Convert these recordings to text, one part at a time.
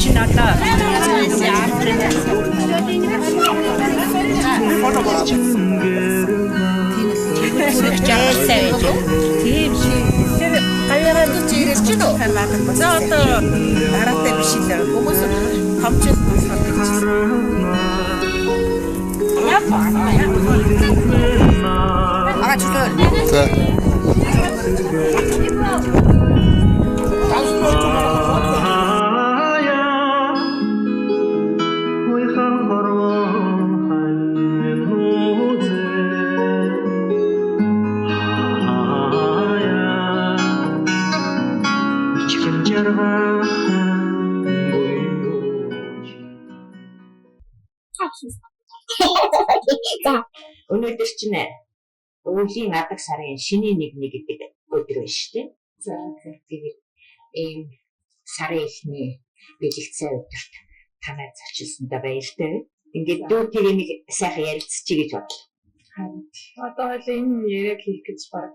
Чинь одоо жаргалтай байж. Тийм шүү. Тэр гавьяагаар чирэж чинь үү? За одоо дараатай биш л хүмүүс томчод Ага чөлөө. За. За өнөөдөр чинь өвлийн адаг сарын шинийн 1 гэдэг өдөр байна шүү дээ. За тэгээд ийм сарын эхний бэлэгцээ өдөрт танаар зочилсондоо баяртай. Ингээд дүүтэйгээ нэг сайхан ярилцчихъя гэж бодлоо. Харин одоо хоёул энэ яриаг хийх гэж баг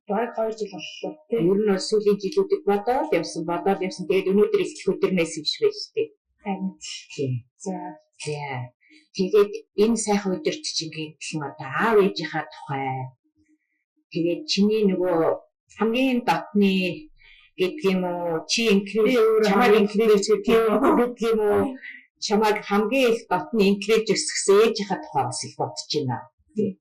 2 жил боллоо тийм. Ер нь бол сүүлийн жилүүдэд бодоод явсан. Тэгээд өнөөдөр эхлэх өдөрнөөс юм шиг байна шүү дээ. Харин тийм. За. За. Тэгээд энэ сайхан өдөрт чинь гинтхэн одоо аав ээжийнхаа тухай тэгээд чиний нөгөө хамгийн дотны гэдэг юм уу, чи encourage чамайг encourage гэдэг юм уу, чамайг хамгийн их дотны encourage өсгсөн ээжийнхаа тухай бас их бодож байна. Тийм.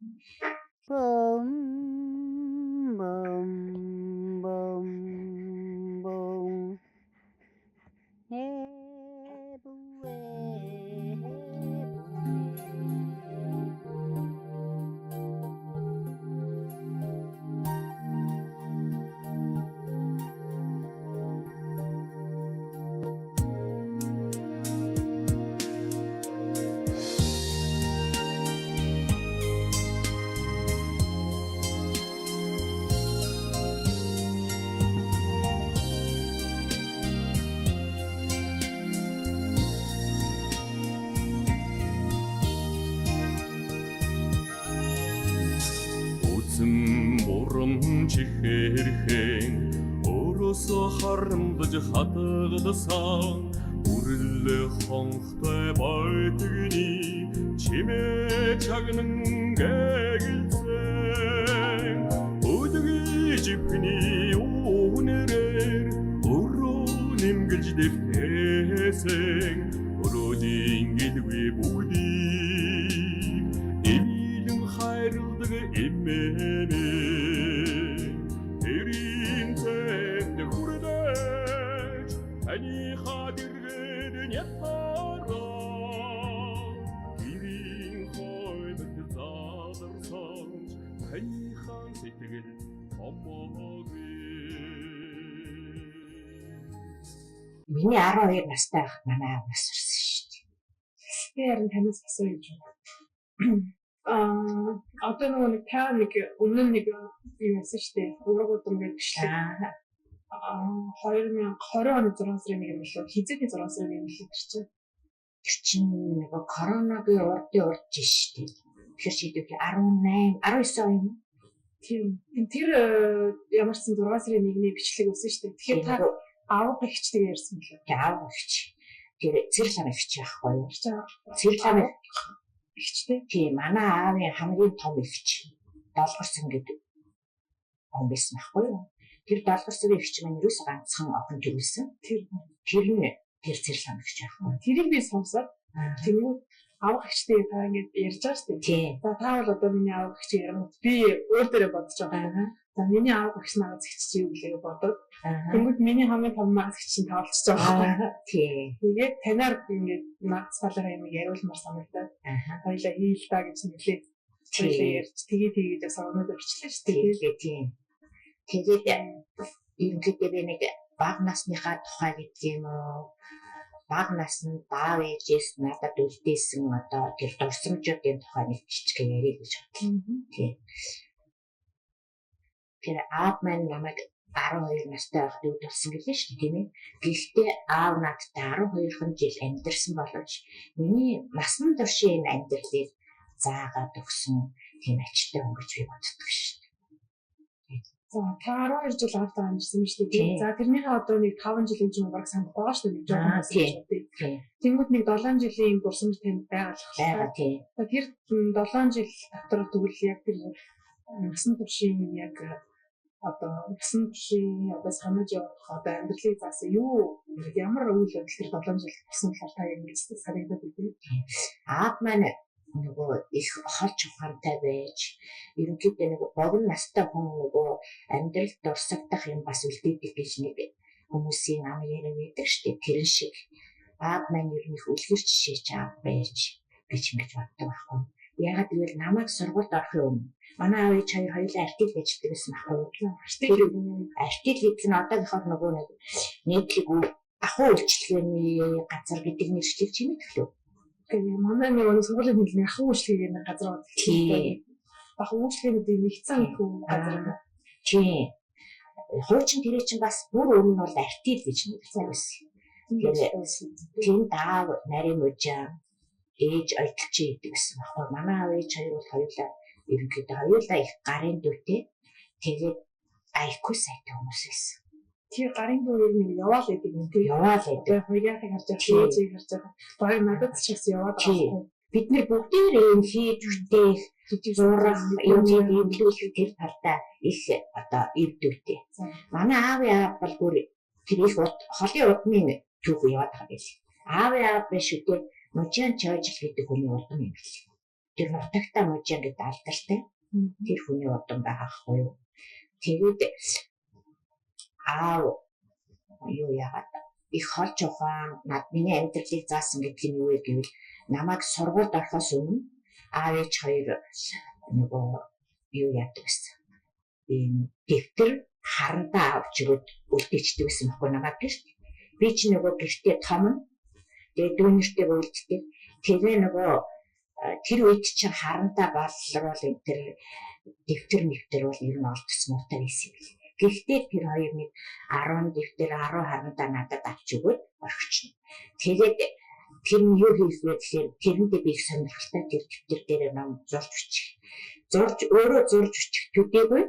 Чихэрхэн өөрөөсөө харамдаж хатгалсан үрэллэх хонхтой бойтгны чимээ чагнан гэгэлцэн өдгий жипхний үнэрээр өөрөө нэмгэлж дэвтээсэн өрөөний гэлгүй бүгдийг эвлэн хайрладаг эмээнэ. Миний 12 настай байхад манай аав нас барсан шүү дээ. Би харин танаас асууя гэж байна. Одоо нөгөө нэг та нэг өмнө нь нэг юм яасан шүү дээ. Ураг удам гэдэг бичлэг. 2020 оны 6 сарын 1 юм лөө. Хизээний 6 сарын 1 юм лөө тэр чинь. Тэр чинь нөгөө коронагийн урдын урд жил шүү дээ. Тэгэхээр шийдвэл 18, 19 он юм. Тийм. Тэр ямар ч сан 6 сарын 1-ний бичлэг өсөн шүү дээ. Тэгэхээр та аав эгчтэйг ярьсан мөлий. Аав эгч. Тэр Цэрлам эгч байхгүй юу? Цэрлам эгчтэй. Тийм, манай аавын хамгийн том эгч Долгорсон гэдэг хүн байсан байхгүй юу? Тэр Долгорсон эгч маань ерөөсөө ганцхан охин төрүүлсэн. Тэр нь тэр Цэрлам эгч байхгүй юу? Тэрийг би сонсоод тэнгууд аав эгчтэй та ингэж ярьж байгаа шүү дээ. За та бол одоо миний аав эгч ярмууд би өөр дээрээ бодож байгаа. За миний аав эгч нагаз эгч чи юу гэлээ бодоод тэнгууд миний хамгийн том нагаз эгч чинь таалцж байгаа. Тийм. Тэгээд танаар ингэж нагаз талаараа юм яриулмаар санагдаад хоёлаа хийл та гэж нэлээд хоёлаа ярьж тэгээ тэгэж бас өнөөдөр бичлээ шүү дээ. Тийм. Тэгээд ерөнхийдөө би нэг бага насныхаа тухай гэдэг юм уу, бага наснд аав ээжээс надад үлдээсэн одоо тэр дурсамжуудын тухай нэг жижиг ярих гэж бодлоо. Тийм. Тэр аав маань намайг 12 настай байхад үүд болсон гэлээ шүү дээ, тийм ээ. Гэхдээ аав надтай 12 жил амьдарсан боловч миний насан туршийн энэ амьдралыг заагаад өгсөн тийм ачтай хүн гэж би боддог шүү дээ. За За та 12 жил аавтайгаа амьдарсан юм шүү дээ. За тэрнийхээ одоо нэг 5 жилийн ч юм уу баг санахгүй байгаа шүү дээ. Нэг жоохон байсан шүү дээ. Тэнгүүд нэг 7 жилийн дурсамж танд байгаа л байгаа тий. За тэр 7 жил дотор тэгвэл яг тэр насан туршийн яг одоо насан туршийн одоо санаж явах одоо амьдралыг заасан юу ямар үйл явдал тэр 7 жил болсон талаар та яг ингэж санагдаад байдаг. Аав маань нөгөө их холж ухаантай байж ерөнхийдөө нэг богино настай хүн нөгөө амьдрал дурсагдах юм бас үлдээдэг гэж нэг хүмүүсийн ам яриа байдаг шүү дээ. Тэрэн шиг аав маань ер нь их үлгэр жишээч аав байж гэж ингэж боддог байхгүй. Яагаад гэвэл намайг сургуульд орохын өмнө манай аав ээж хоёр хоёулаа артил ажилладаг байсан байхгүй юу? Артил гэдэг нь одоогийнхоор нөгөө нэг нийтлэг ахуй үйлчилгээний газар гэдэг нэршлиг чи мэдэх лөө. Манай нэг сургуулийн нийтлэг ахуй үйлчилгээний газар байдаг. Тийм. Ахуй үйлчилгээнүүдийн нэгдсэн хүү газар юм. Тийм. Хуучин тэрэ чинь бас бүр өмнө нь бол артил гэж нэрлэдэг байсан. Тэгэхээр тэнд аав нарийн мужаа ээж ойдолч гэдэг гэсэн байхгүй. Манай аав ээж хоёр бол хоёулаа ерөнхийдөө хоёулаа их гарын дүүтэй. Тэгээд IQ сайтай хүмүүс байсан. Тэр гарын дүү ер нь яваал гэдэг юм тий. Яваал гэдэг. Хоёрыг харж байгаа, ээжийг харж байгаа. Баг надад ч бас яваад байгаа байхгүй. Бид нэр бүгдээр юм хийж бүтээх, зурах, юм имлүүлэх тэр талдаа их одоо эв дүүтэй. Манай аавын аав бол бүр тэр их холын удмын түүх яваад байгаа байл. Аавын аав биш үү? Мужаан Чойжл гэдэг хүний удам юм бэл. Тэр нутагта Мужаан гэдэг алдартай. Тэр хүний удам байгаа хгүй юу. Тэгээд аав юу яагаад их холж ухаан над миний амьдралыг заасан гэдэг нь юу вэ гэвэл намайг сургуульд орохоос өмнө аав ээж хоёр нөгөө юу яадаг гэсэн. Ийм дэвтэр харандаа авч ирээд үлдээчдэг гэсэн байхгүй намайг гэрт. Би чи нөгөө гэртээ том нь. Тэгээд дүүнертэй үлддэг. Тэгээ нөгөө тэр үед чинь харандаа баллуул энэ тэр дэвтэр нэвтэр бол ер нь олдсон муутай байсан юм бэл. Гэхдээ тэр хоёр нэг 10 дэвтэр 10 харандаа надад авч өгөөд орхичихно. Тэгээд тэр нь юу хийх вэ гэхээр тэрэндээ би их сонирхолтой тэр дэвтэр дээр ном зурж бичих. Зурж өөрөө зурж бичих төдийгүй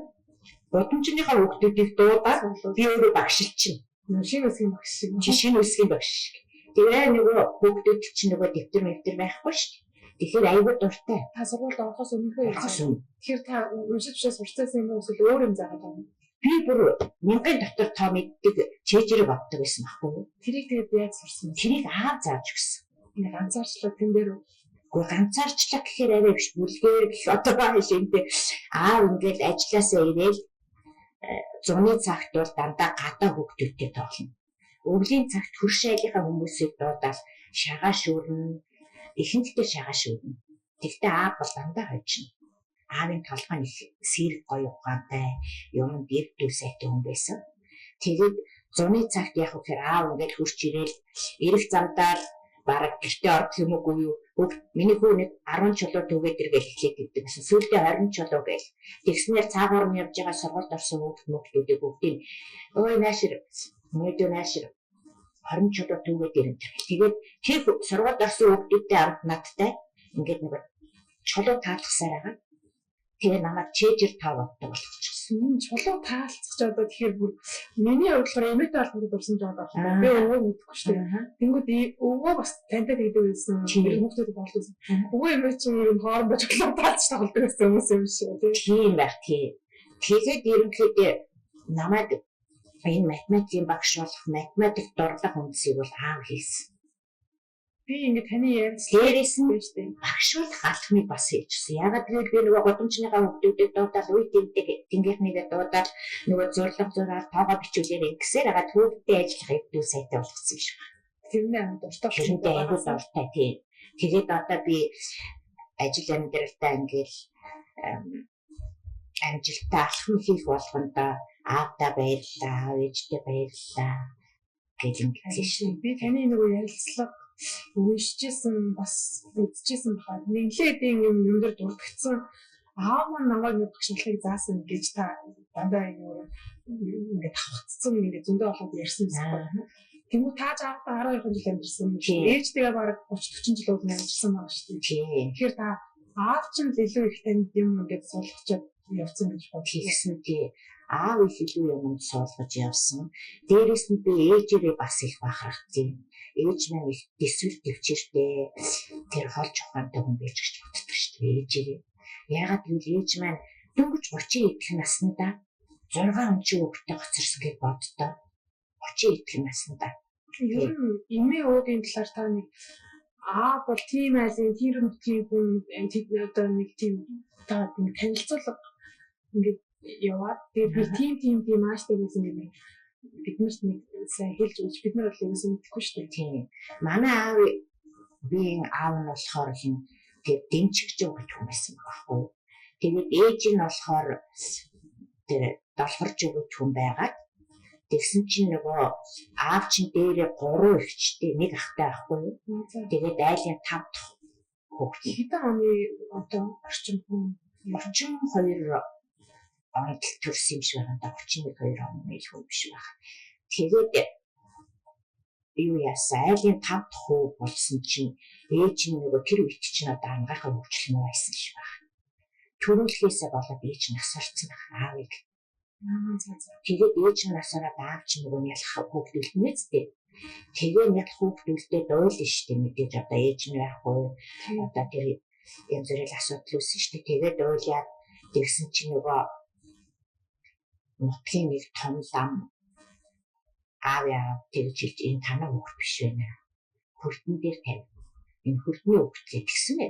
гудамжныхаа хүүхдүүдийг дуудаад би өөрөө багшилчихна. Шинэ үсгийн багш шиг. Чи шинэ үсгийн багш шиг. Тэгээ нөгөө хүүхдүүд чинь нөгөө дэвтэр мэвтэр байхгүй шүү дээ. Тэгэхээр айгүй дуртай. Та сургуульд орохоос өмнөхөө ярьсан. Тэгэхээр та уншиж бичээ сурцсан юм уу эсвэл өөр юм заагаад байна уу? Би бүр мянган дотор тоо мэддэг чэжрэг боддог байсан байхгүй юу? Тэрийг тэгээд яаж сурсан бэ? Тэрийг аав зааж өгсөн. Ингээ ганцаарчлаа тэн дээр үү? Гэхдээ ганцаарчлаа гэхээр арай биш бүлгээр гэх одоо шинтэй аав ингээл ажилласаа ирээл зуны цагт бол дандаа гадаа хүүхдүүдтэй тоглоно. Өвлийн цагт хөрш айлынхаа хүмүүсийг дуудаал шагаа шүүрнэ. Ихэнхдээ шагаа шүүрнэ. Тэгтээ аав бол дандаа хожино. Аавын толгой нь их сэрэг гоё ухаантай, юмд эрдүү сайтай хүн байсан. Тэгээд зуны цагт яг үхээр аав ингээд хурч ирээл эрэх замдаа л бараг гэртээ орох юм уугүй юу? Миний хүү нэг 10 чулуу түгээд иргээл эхлээд гэдэг гэсэн. Сүүлдээ 20 чулуу гээл. Тэгснээр цаагаар нь явж байгаа сургуульд орсон хүүхд мөхтүүдийг бүгдийг ой наашир мэдээ наашир 20 чулуу түгээд ирэн. Тэгээд тэр сургуульд орсон хүүхдүүдтэй хамт надтай ингээд нэг чулуу таалгасаар байгаа. Тэгээ намайг чэжэр тоо боддог болгочихсон. Чулуу таалцах ч одоо тэгэхээр бүр миний хувьд болохоор эмээтэй холбоотой дурсамж байгаа байхгүй. Би өвөө мэдэхгүй шүү дээ. Тэнгүүд өвөө бас тантай тэгдэг байсан. Тэр хүүхдүүдэд тоглолт байсан. Өвөө эмээ чинь ер нь хоорондоо чулуу таалж тоглодог байсан хүмүүс юм шиг тий. Тийм байх тий. Тэгээд ерөнхийдөө намайг энэ математикийн багш болох математик дурлах үндсийг бол аав хийсэн. Би ингээд таны ярьсан дээрээс нь багш болох алхмыг бас хийчихсэн. Ягаад гэвэл би нөгөө гудамжныхаа хүүхдүүдэд дуудаал үе тэндэг тэнгийнхнийгээ дуудаал нөгөө зурлага зураал тоогоо бичүүлээр ингэсээр хагаад хүүхдтэй ажиллах хэвдүү сайтай болгосон юм шиг байна. Тэрнээ амар дуртай. Тэрнээ айгүй дуртай тий. Тэгээд одоо би ажил амьдралдаа ингээл амжилттай алхам хийх болгондоо аавдаа баярлалаа, аав ээждээ баярлалаа гэж ингэсэн шин. Би таны нөгөө ярилцлага уншижсэн бас үзчихсэн баха. Нэлээд юм юм дээр дурдгдсан. Аав маань намайг нэг багш болохыг заасан гэж та дандаа юм ингээд давхцсан ингээд зөндөө олоод ярьсан байсан. Тэнгүү тааж аавтаа 12 жил амьдэрсэн. Ээжтэйгээ бараг 30 40 жил уг амьдэрсэн байгаа шүү дээ. Тэгэхээр та аав чинь илүү их танд юм ингээд суулгачаад явцсан гэж бодсон тий. Аав их илүү юмд суулгаж явсан. Дээрээс нь би ээжээрээ бас их бахархдаг. Ээж маань их төсвөл төвчээртэй тэр холж ухаантай хүн байж гэж боддог шүү дээ ээжээрээ. Яагаад гэвэл ээж маань дөнгөж 30 идэх наснда 6 он чи хүүхдтэй хоцорсон гэж боддоо. 30 идэх наснда. Ер нь эмээ өөгийн талаар та нэг аа бол тийм айлын тэр нутгийн хүн одоо нэг тийм та нэг танилцуулга ингээд яваад тэгээд би тийм тийм тийм ааштай байсан гэдэг биднэрт нэг сайн хэлж өгч бид нар бол ерөөсөө мэдэхгүй шүү дээ. Тийм. Манай аав би аав нь болохоор хин тэр дэмчигч гэж хүн байсан байхгүй. Тэгээд ээж нь болохоор тэр долхорж өгч хүн байгаад тэгсэн чинь нөгөө аав чинь дээрээ 3 эгчтэй нэг ахтай байхгүй юу. Тэгээд айлын 5 дахь хүүхэд. Хэдэн оны одоо орчим хүн 32 онд төрсөн юм шиг байна да. 31 2 он илүү биш байх. Тэгээд юу яасан айлын 5 дахь хүү болсон чинь ээж нь нөгөө тэр үед чинь одоо ангийнхаа хөгжил муу байсан шиг байна. Төрүүлэхээсээ болоод ээж нь нас орсон байх аавыг. Тэгээд ээж нь нас ороод аав чинь нөгөө ялах хүүхд үлднэ зү. Тэгээд ялах хүүхд үлдээд уйлна шүү дээ мэдээж одоо ээж нь байхгүй. Одоо тэр янз бүрийн асуудал үүсэн шүү дээ. Тэгээд уйлаад тэгсэн чинь нөгөө нутгийн нэг том лам аав яа тэгж хэлж энэ танаа хүүхд биш байна. Хөрдөн дээр тавь. Энэ хөрдний хүүхд гэж тэгсэн бэ.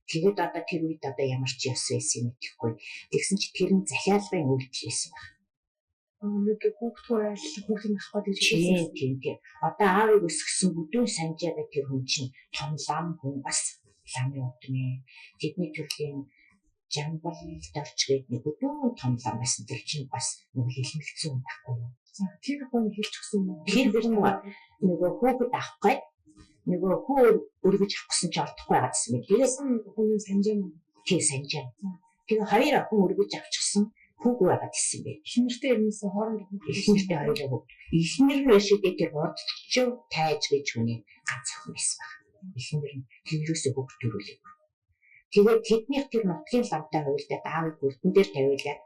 Тэгээд одоо тэр үед одоо ямар ч ёс байсан мэдэхгүй. Тэгсэн чи тэр нь захиалгын үйлдэл байсан баг. Нэг хүүхдгүй айл хүүхдийг авах гэж хэлсэн. Тийм тийм. Одоо аавыг өсгсөн бүдүүн санжаа гэх тэр хүн чинь том лам хүн бас ламын удмын тэдний төрлийн жамбал дорч гээд нэг бүдүүн том лам байсан. Тэр чинь бас нэг хэлмэгцэн хүн байхгүй юу? За тэр хүн хэлж өгсөн юм уу? Тэр хүн нөгөө хүүхэд авах гээд нөгөө хүү өргөж авах гэсэн чи олдохгүй байгаадсэн мэт. Тэгээс хүний санжаа юм. Тий санжаа. Тэгээ хоёр хүн өргөж авчихсан хүүгүй байгаад ирсэн бэ. Эхнэртэй ирнэсээ хооронд эхнэртэй хоёроо хүү. Эхнэр нь байшидээ тэр худалчив тайж гэж хүний ганц охин байсан баг. Эхнэр нь тэрөөсөө хүүхд төрүүлээгүй. Тэгээд тэднийх тэр нутгийн ламтай хуйлдаад аавыг хөрдөн дээр тавиулаад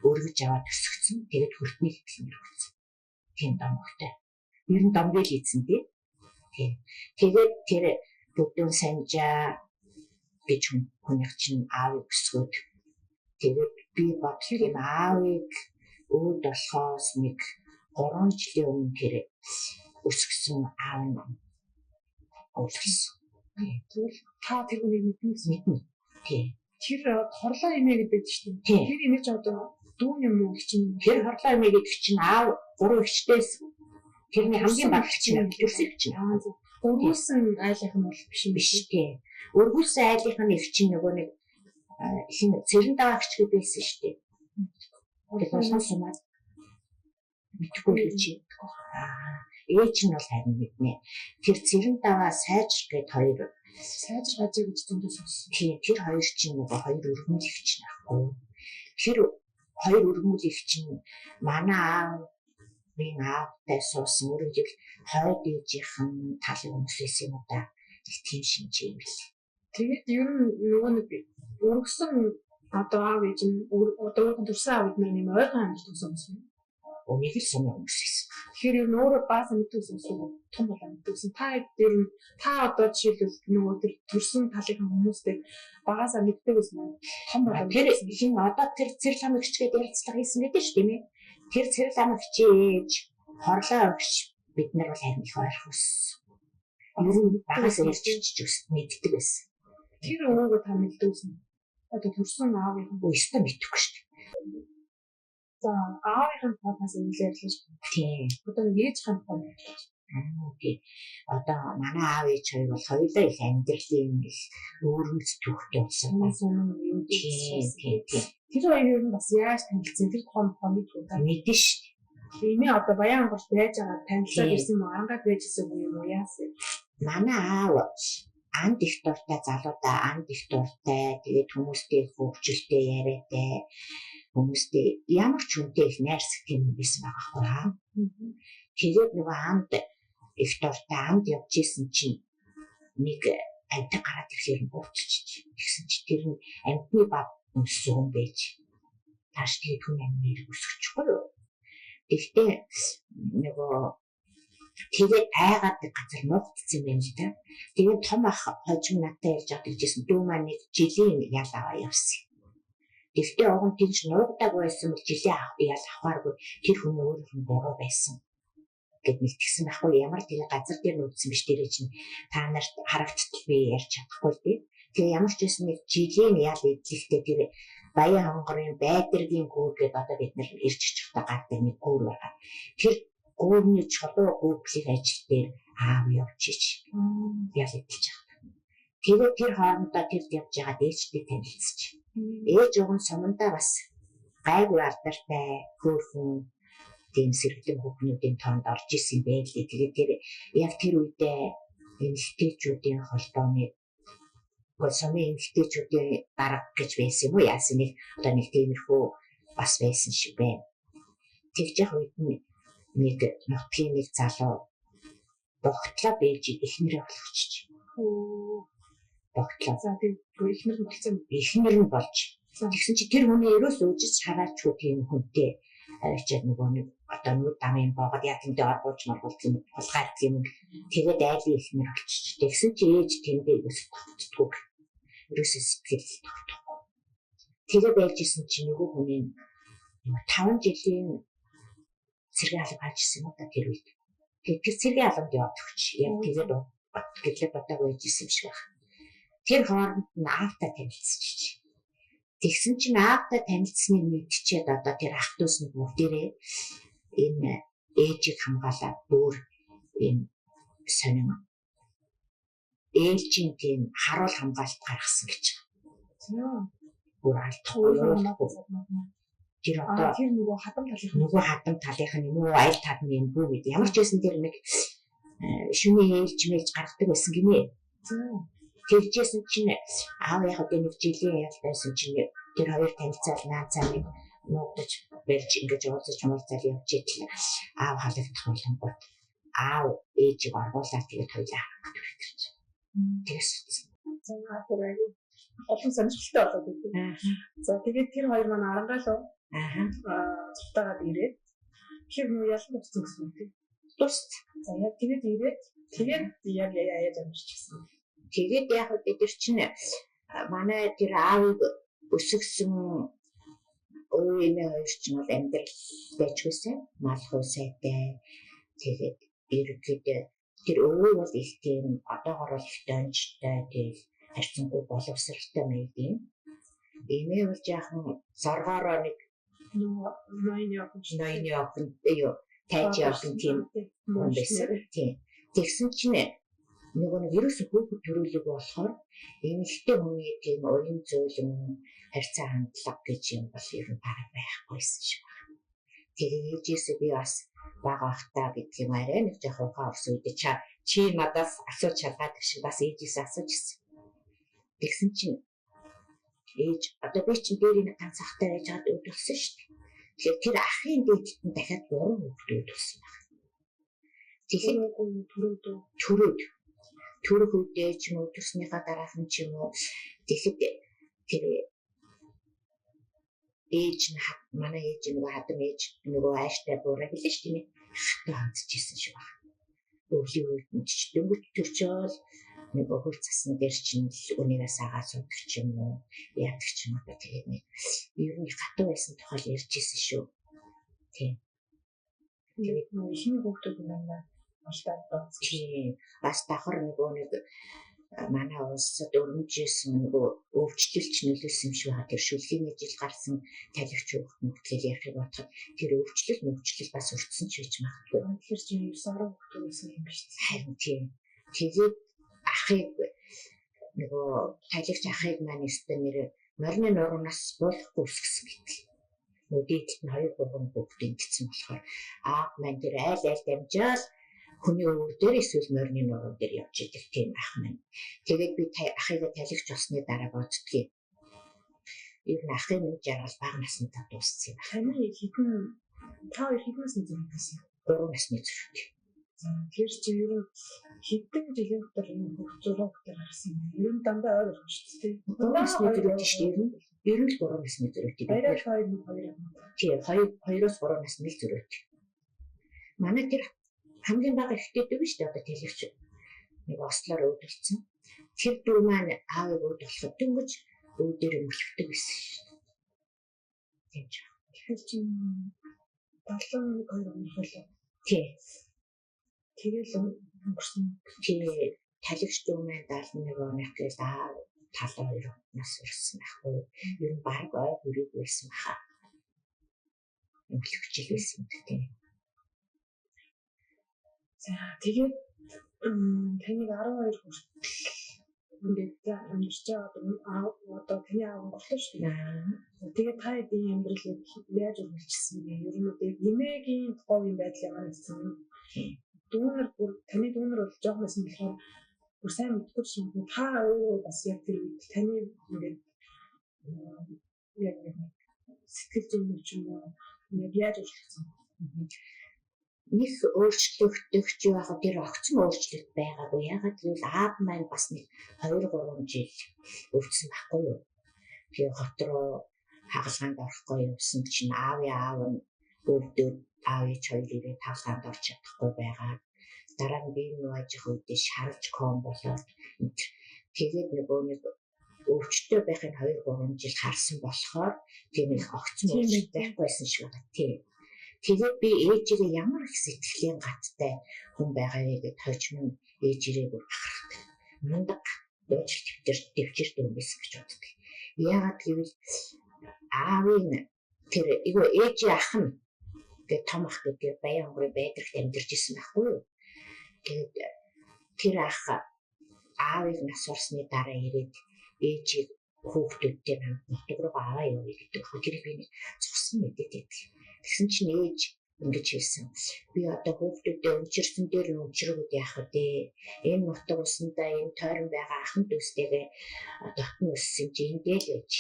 өргөж аваад өсгцэн. Тэгээд хөрдний хэвлэн өргөцсөн. Тийм домогтой. Ер нь домгийг хийцэн тий. Тийм. Тэгээд тэр бүдүүн санжаа гэж хүнийх чинь аавыг өсгөөд тэгээд би бодлоо юм аавыг өөд болохоос нэг 3 жилийн өмнө тэр өсгсөн аав нь уулсан. Тэгвэл та тэр хүнийг мэднэ гэсэн мэднэ. Тийм. Тэр хорлоо эмээ гэдэг шүү дээ. Тэр эмээ ч одоо дүүн юм уу гэх чинь тэр хорлоо эмээ гэдэг чинь аав 3 эгчтэйс тэрний хамгийн бага чинь төрсөн эгч чинь. Өргүүлсэн айлынх нь бол биш юм биш тий. Өргүүлсэн айлынх нь эгч чинь нөгөө нэг хин цэрэн даваагч гэдэг байсан шүү дээ. Тэр болгон сумаад мэдхгүй л чи. Аа ээж нь бол харин мэднэ. Тэр цэрэн даваа сайжр гээд хоёр сайжр гажиг гэж зөндөө сонссон. Тийм тэр хоёр чинь нөгөө хоёр өргөмөл эгч нь байхгүй. Тэр хоёр өргөмөл эгч чинь манай аав минь аавтай суусан өөрөөр хэлбэл хойд ээжийнхэн талын хүмүүс байсан юм уу да. Их тийм шинж юм бэл. Тэгээд ер нь нөгөө нэг өргөсөн одоо аав ээж нь одоо өөрхөн төрсөн аав эднэр нэм ойрхон амьдардаг хүмүүс юм. Нэг л сумын хүмүүс байсан. Тэгэхээр ер нь өөрөө баасан мэддэг хүмүүс том болоо мэддэг гэсэн. Та ер нь та одоо жишээлбэл нөгөө тэр төрсөн талынхан хүмүүстэй багасаа мэддэг байсан юм. Том болоо. Тэр хин одоо тэр цэрлам эгчгээд ярилцлага хийсэн гэдэг шүү тийм ээ. Тэр цэрлам эгч ээж хорлоо эгч бид нар бол харин их ойрхон өссөн. Ер нь багасаа ярьж чиж өс мэддэг байсан. Тэр өвөөгөө та мэддэг байсан. Одоо төрсөн аавынхан өстө мэдэхгүй шүү дээ. За аавынхын тухайс нэлээд ярьлаа шүү. Тийм. Одоо ээжийн тухай ярьлаа. Тийм. Одоо манай аав ээж хоёр бол хоёулаа их амьдралын их өөрөмц түүхтэй болсон. Юм тийм тийм. Тэр хоёр ер нь бас яаж танилцсан тэр тухай мохоо мэдгүй та. Мэдэн шүү дээ. Эмээ одоо Баян ангорт байж байгаа танилцаад ирсэн юм уу? Ангаад байж исэн хүн юм уу? Яасан? Манай аав анд их дуртай залуудаа анд их дуртай тэгээд хүмүүстэй их хөвгчлөлтэй яриатай хүмүүстэй ямар ч хүнтэй их найрсаг юм байсан байгаа хгүй хаа. Тэгээд нөгөө анд их дуртай анд явж исэн чинь нэг амьтан гараад ирэхээр нь буурччих. Тэгсэн чи тэр нь амьтны бав өмссөн хүн байж. Тааш тэгээд хүн амь нэрийг өсгөчихгүй юу. Тэгтээ нөгөө тэгээд айгаад газар нуугдсан юм байна л да. Тэгээд том ах хожим надтай ярьж байгаа гэжсэн дүү маань нэг жилийн ял аваа явсан. Тэгтээ уг нь тэгж нуугдааг байсан бол жилийн ял авахааргүй тэр хүн өөрийнх нь буруу байсан гэд нэг тэгсэн байхгүй ямар тэгээ газар дээр нүүдсэн биш дээрээ чинь та нарт харагдтал би ярьж чадахгүй л дээ. Тэгээ ямар ч байсан нэг жилийн ял эдлэхдээ тэр Баян хонгорын Байдэргийн гүүр гэдэг одоо бид нар ирж очихдоо гардаг нэг гүүр байгаа. Тэр гүүрний чулуу гүүрлийн ажил дээр аав явж ич ял эдэлж байгаа. Тэгээд тэр хоорондоо тэр явж байгаа ээжтэй танилцчих. Ээж уг нь сумандаа бас гайгүй алдартай хөөрхөн тийм сэргэлэн хүүхнүүдийн тоонд орж исэн байлээ. Тэгээд тэр яг тэр үедээ эмэгтэйчүүдийн холбооны сумын эмэгтэйчүүдийн дарга гэж байсан юм уу? Яасан нэг одоо нэг тиймэрхүү бас байсан шиг байна. Тэгж явах үед нь нэг нутгийн нэг залуу богтлоо бэлжийг эхнэрээ болгочих. Богтлоо. За тийм эхнэр нь болсон. Эхнэр нь болж. Тэгсэн чи тэр хүний ерөөс үжиж хараачгүй тийм хүнтэй авчиад нөгөө нэг одоо нүд дамын боогод яа тэндээ оргуулж моргуулж юм хулгайрд юм. Тэгээд айлын эхнэр болчих. Тэгсэн чи ээж тэндээ ерөөс тогтдоггүй. Ерөөсөө сэтгэл тогтохгүй. Тэгээ байж исэн чи нөгөө хүний 5 жилийн цэргийн алба хааж исэн юм да тэр үед. Тэгээд тэр цэргийн албанд яваад өгч. Яг тэгээд гэрлээ бодог байж исэн юм шиг байна. Тэр хооронд нь аавтай танилцчих. Тэгсэн чинь аавтай танилцсныг мэдчихэд одоо тэр ах дүүс нь бүгдээрээ энэ ээжийг хамгаалаад бүр энэ сонин ээлжийн тийм харуул хамгаалалт гаргасан гэж байгаа. Бүр алдахгүй. Тэр одоо тэр нөгөө хадам талынх нь нөгөө хадам талынх нь юм уу айл тал нь юм бүү гэд. Ямар ч байсан тэр нэг шүний ээлж мэлж гаргадаг байсан гинэ. Тэгжсэн чинь аав яг одоо нэг жилийн ял байсан чинь тэр хоёр танилцаал наацаа нэг нуугдаж барьж ингэж уулзаж муулзаал явж идэл аав халагдах болонгууд аав ээжийг оргуулаад тэгээд хоёлаа төрөж. Тэгээс. За бүр айгүй олон сонирхолтой болоод идэв. За тэгээд тэр хоёр маань арангаалуу. Аа. Цутаагаад ирээд тэгэхээр нөгөө ялан дууссан гэсэн үг тийм. Дууссан. За яг тэгээд ирээд тэгээд яг яаж амьдарчихсан. Тэгээд яг бид нар чинь манай тэр аавыг өсгсөн өвөө эмээ хоёр чинь бол амьдрал байж байсан. Малхуу сайтай. Тэгээд ерөнхийдөө тэр өвөө бол их тийм одоогор бол их донжтой тийм харьцангуй боловсралтай маягийн. Эмээ бол жаахан зоргоороо нэг нөгөө ноёны охин ноёны охин юу тайж охин тийм хүн байсан. Тийм. Тэгсэн чинь нөгөө нэг ерөөсө хүүхэд төрүүлэг болохоор эмэгтэй хүний тийм уян зөөлөн харьцаа хандлага гэж юм бол ер нь бараг байхгүйсэн шиг байна. Тэгээ ээжээсээ би бас бага байхдаа гэдэг юм арай нэг жоох ухаан орсон үед чи надаас асууж шалгаад шиг бас ээжээсээ асууж ирсэн. Тэгсэн чинь ээж одоо би чинь дээр нэг ганц ахтай байж байгаад өдөрсөн шүү дээ. Тэгэхээр тэр ахын дээдт нь дахиад 3 хүүхэд өдөрсөн байна. Тэгэхээр төрөөд төрөх үедээ ч юм уу төрснийхаа дараахан ч юм уу тэгэхэд тэр ээж нь манай ээж нөгөө хадам ээж нөгөө ааштай буурай гэлээ шүү дээ. Хатуу хандчихсан шиг байна. Өвлийн үед нь ч дөнгөж төрчөөл нэг хөл цасан дээр чинь л үнийгээ сагаа суудаг ч юм уу яадаг ч юм одоо тэгээд нэг ер нь хатуу байсан тухай ярьж ирсэн шүү. Тийм. Тэгээд нөгөө ихний хүүхдүүд нь алдаад. Тийм. Бас давхар нөгөө нэг манай улсад өрнөжсэн нөгөө өвчлөлч нөлөөлсөн юм шиг байгаа. Тэр шүлгийн жил гарсан таливч хүүхд мөхтлөл ярихыг бодоход тэр өвчлөл мөвчлөл бас өртсөн ч байж магадгүй. Тэгэхээр чи 9 10 хүүхд байсан юм биш үү? Харин тийм. Тэгээд ахыг нөгөө таливч ахыг маань өстө нэр морины нуруунаас буулахгүй үсгэсэн гэдэг. Нөгөө дээдэлт нь 2 3 хүүхд ингэсэн болохоор аав маань тэр айл айл дамжаал хүний өвөр дээр эсвэл морины нуруу дээр явж идэг тийм ах маань. Тэгээд би ахыгаа таливч болсны дараа боддгийг. Ер нь ахын нүд жаргал бага насндаа дууссан юм байна. Таны хэдэн та хоёр хэдэн насны зүрх байсан? 3 насны зүрх. Тэр чи ер нь Хэдэн жилийн дотор энэ бүх 6 хүүхдээ гаргасан юм. Ер нь дандаа ойр орхон шүү дээ. 3 насны зөрүүтэй шүү дээ. Ер нь л 3 насны зөрүүтэй. Баяраа 2 2 юм. Тийм, 2-оос 3 насны л зөрүүтэй. Манай тэр хамгийн бага ихтэй дүү шүү дээ, одоо тэлэгч нэг ослоор өөдөлцсөн. Тэр дүү маань аавыг өөд болоход дөнгөж өөдөр мөлхдөг байсан шүү дээ. Тийм ч. Тэгэхээр чинь 71 2 оных байлаа. Тийм. Тэгэл өнгөрсөн. Тийм, талагч дүү маань 71 оных гээл аав 72 нас ирсэн байхгүй. Ер нь баг ой хүрээд байсан баха. Мөлхөж л байсан тийм. За тэгээд таныг 12 хүртэл ингээд амьдарч байгаа, одоо таны аав өнгөрлөө шүү дээ. Тэгээд та хэдийн амьдрал яаж үргэлжилсэн бэ? Ер нь одоо эмээгийн говийн байдал ямар байсан юм? Дүүнер бүр таны дүүнер бол жоохон байсан болохоор бүр сайн мэдгүй ч юм. Та өөрөө бас яг тэр үед таны ингээд яг нэг сэтгэл зүйн ч юм уу яг яаж өөрчлөгдсөн? Нэг өөрчлөгдөх ч яг тэр огцон өөрчлөлт байгаагүй. Ягаад гэвэл аав маань бас нэг 2 3 жил өвдсөн байхгүй юу. Тэгээ хот руу хагалгаанд орохгүй явсан чинь аавын аав нь өвдөд аав ээж хоёр ирээд хагалгаанд орч чадахгүй байгаа. Дараа нь би нуажих үедээ шарж ком болоод тэгээд нөгөө нэг өвчтөй байхын 2 3 жил харсан болохоор тийм их огцон өөрчлөлт байхгүйсэн шиг байна. Тийм. Тэгээд би ээжигээ ямар их сэтгэлийн гаттай хүн байгаа вэ гэд хожим нь ээжирээ бүр бахархдаг. Мундаг дуучлах төвчөртэй хүн байсан гэж боддог. Яагаад гэвэл аавын тэр эйгөө ээжийн ах нь тэгээд том ах гэдэг Баян хонгорын байдрагт амьдарч исэн байхгүй юу. Тэгээд тэр ах аавыг нас орсны дараа ирээд ээжийг хүүхдүүдтэй хамт нутаг руу аваа явъя гэдэг. Тэрийг би нэг зогсон мэдээд байдаг. Тэгсэн чинь ээж ингэж хэлсэн. Би одоо хүүхдүүдээ өнчирсэн дээр нь өнчрөгд яах вэ? Энэ нутаг усандаа энэ тойрон байгаа ахын дүүстэйгээ дотн өссөн чи эндээ л ээж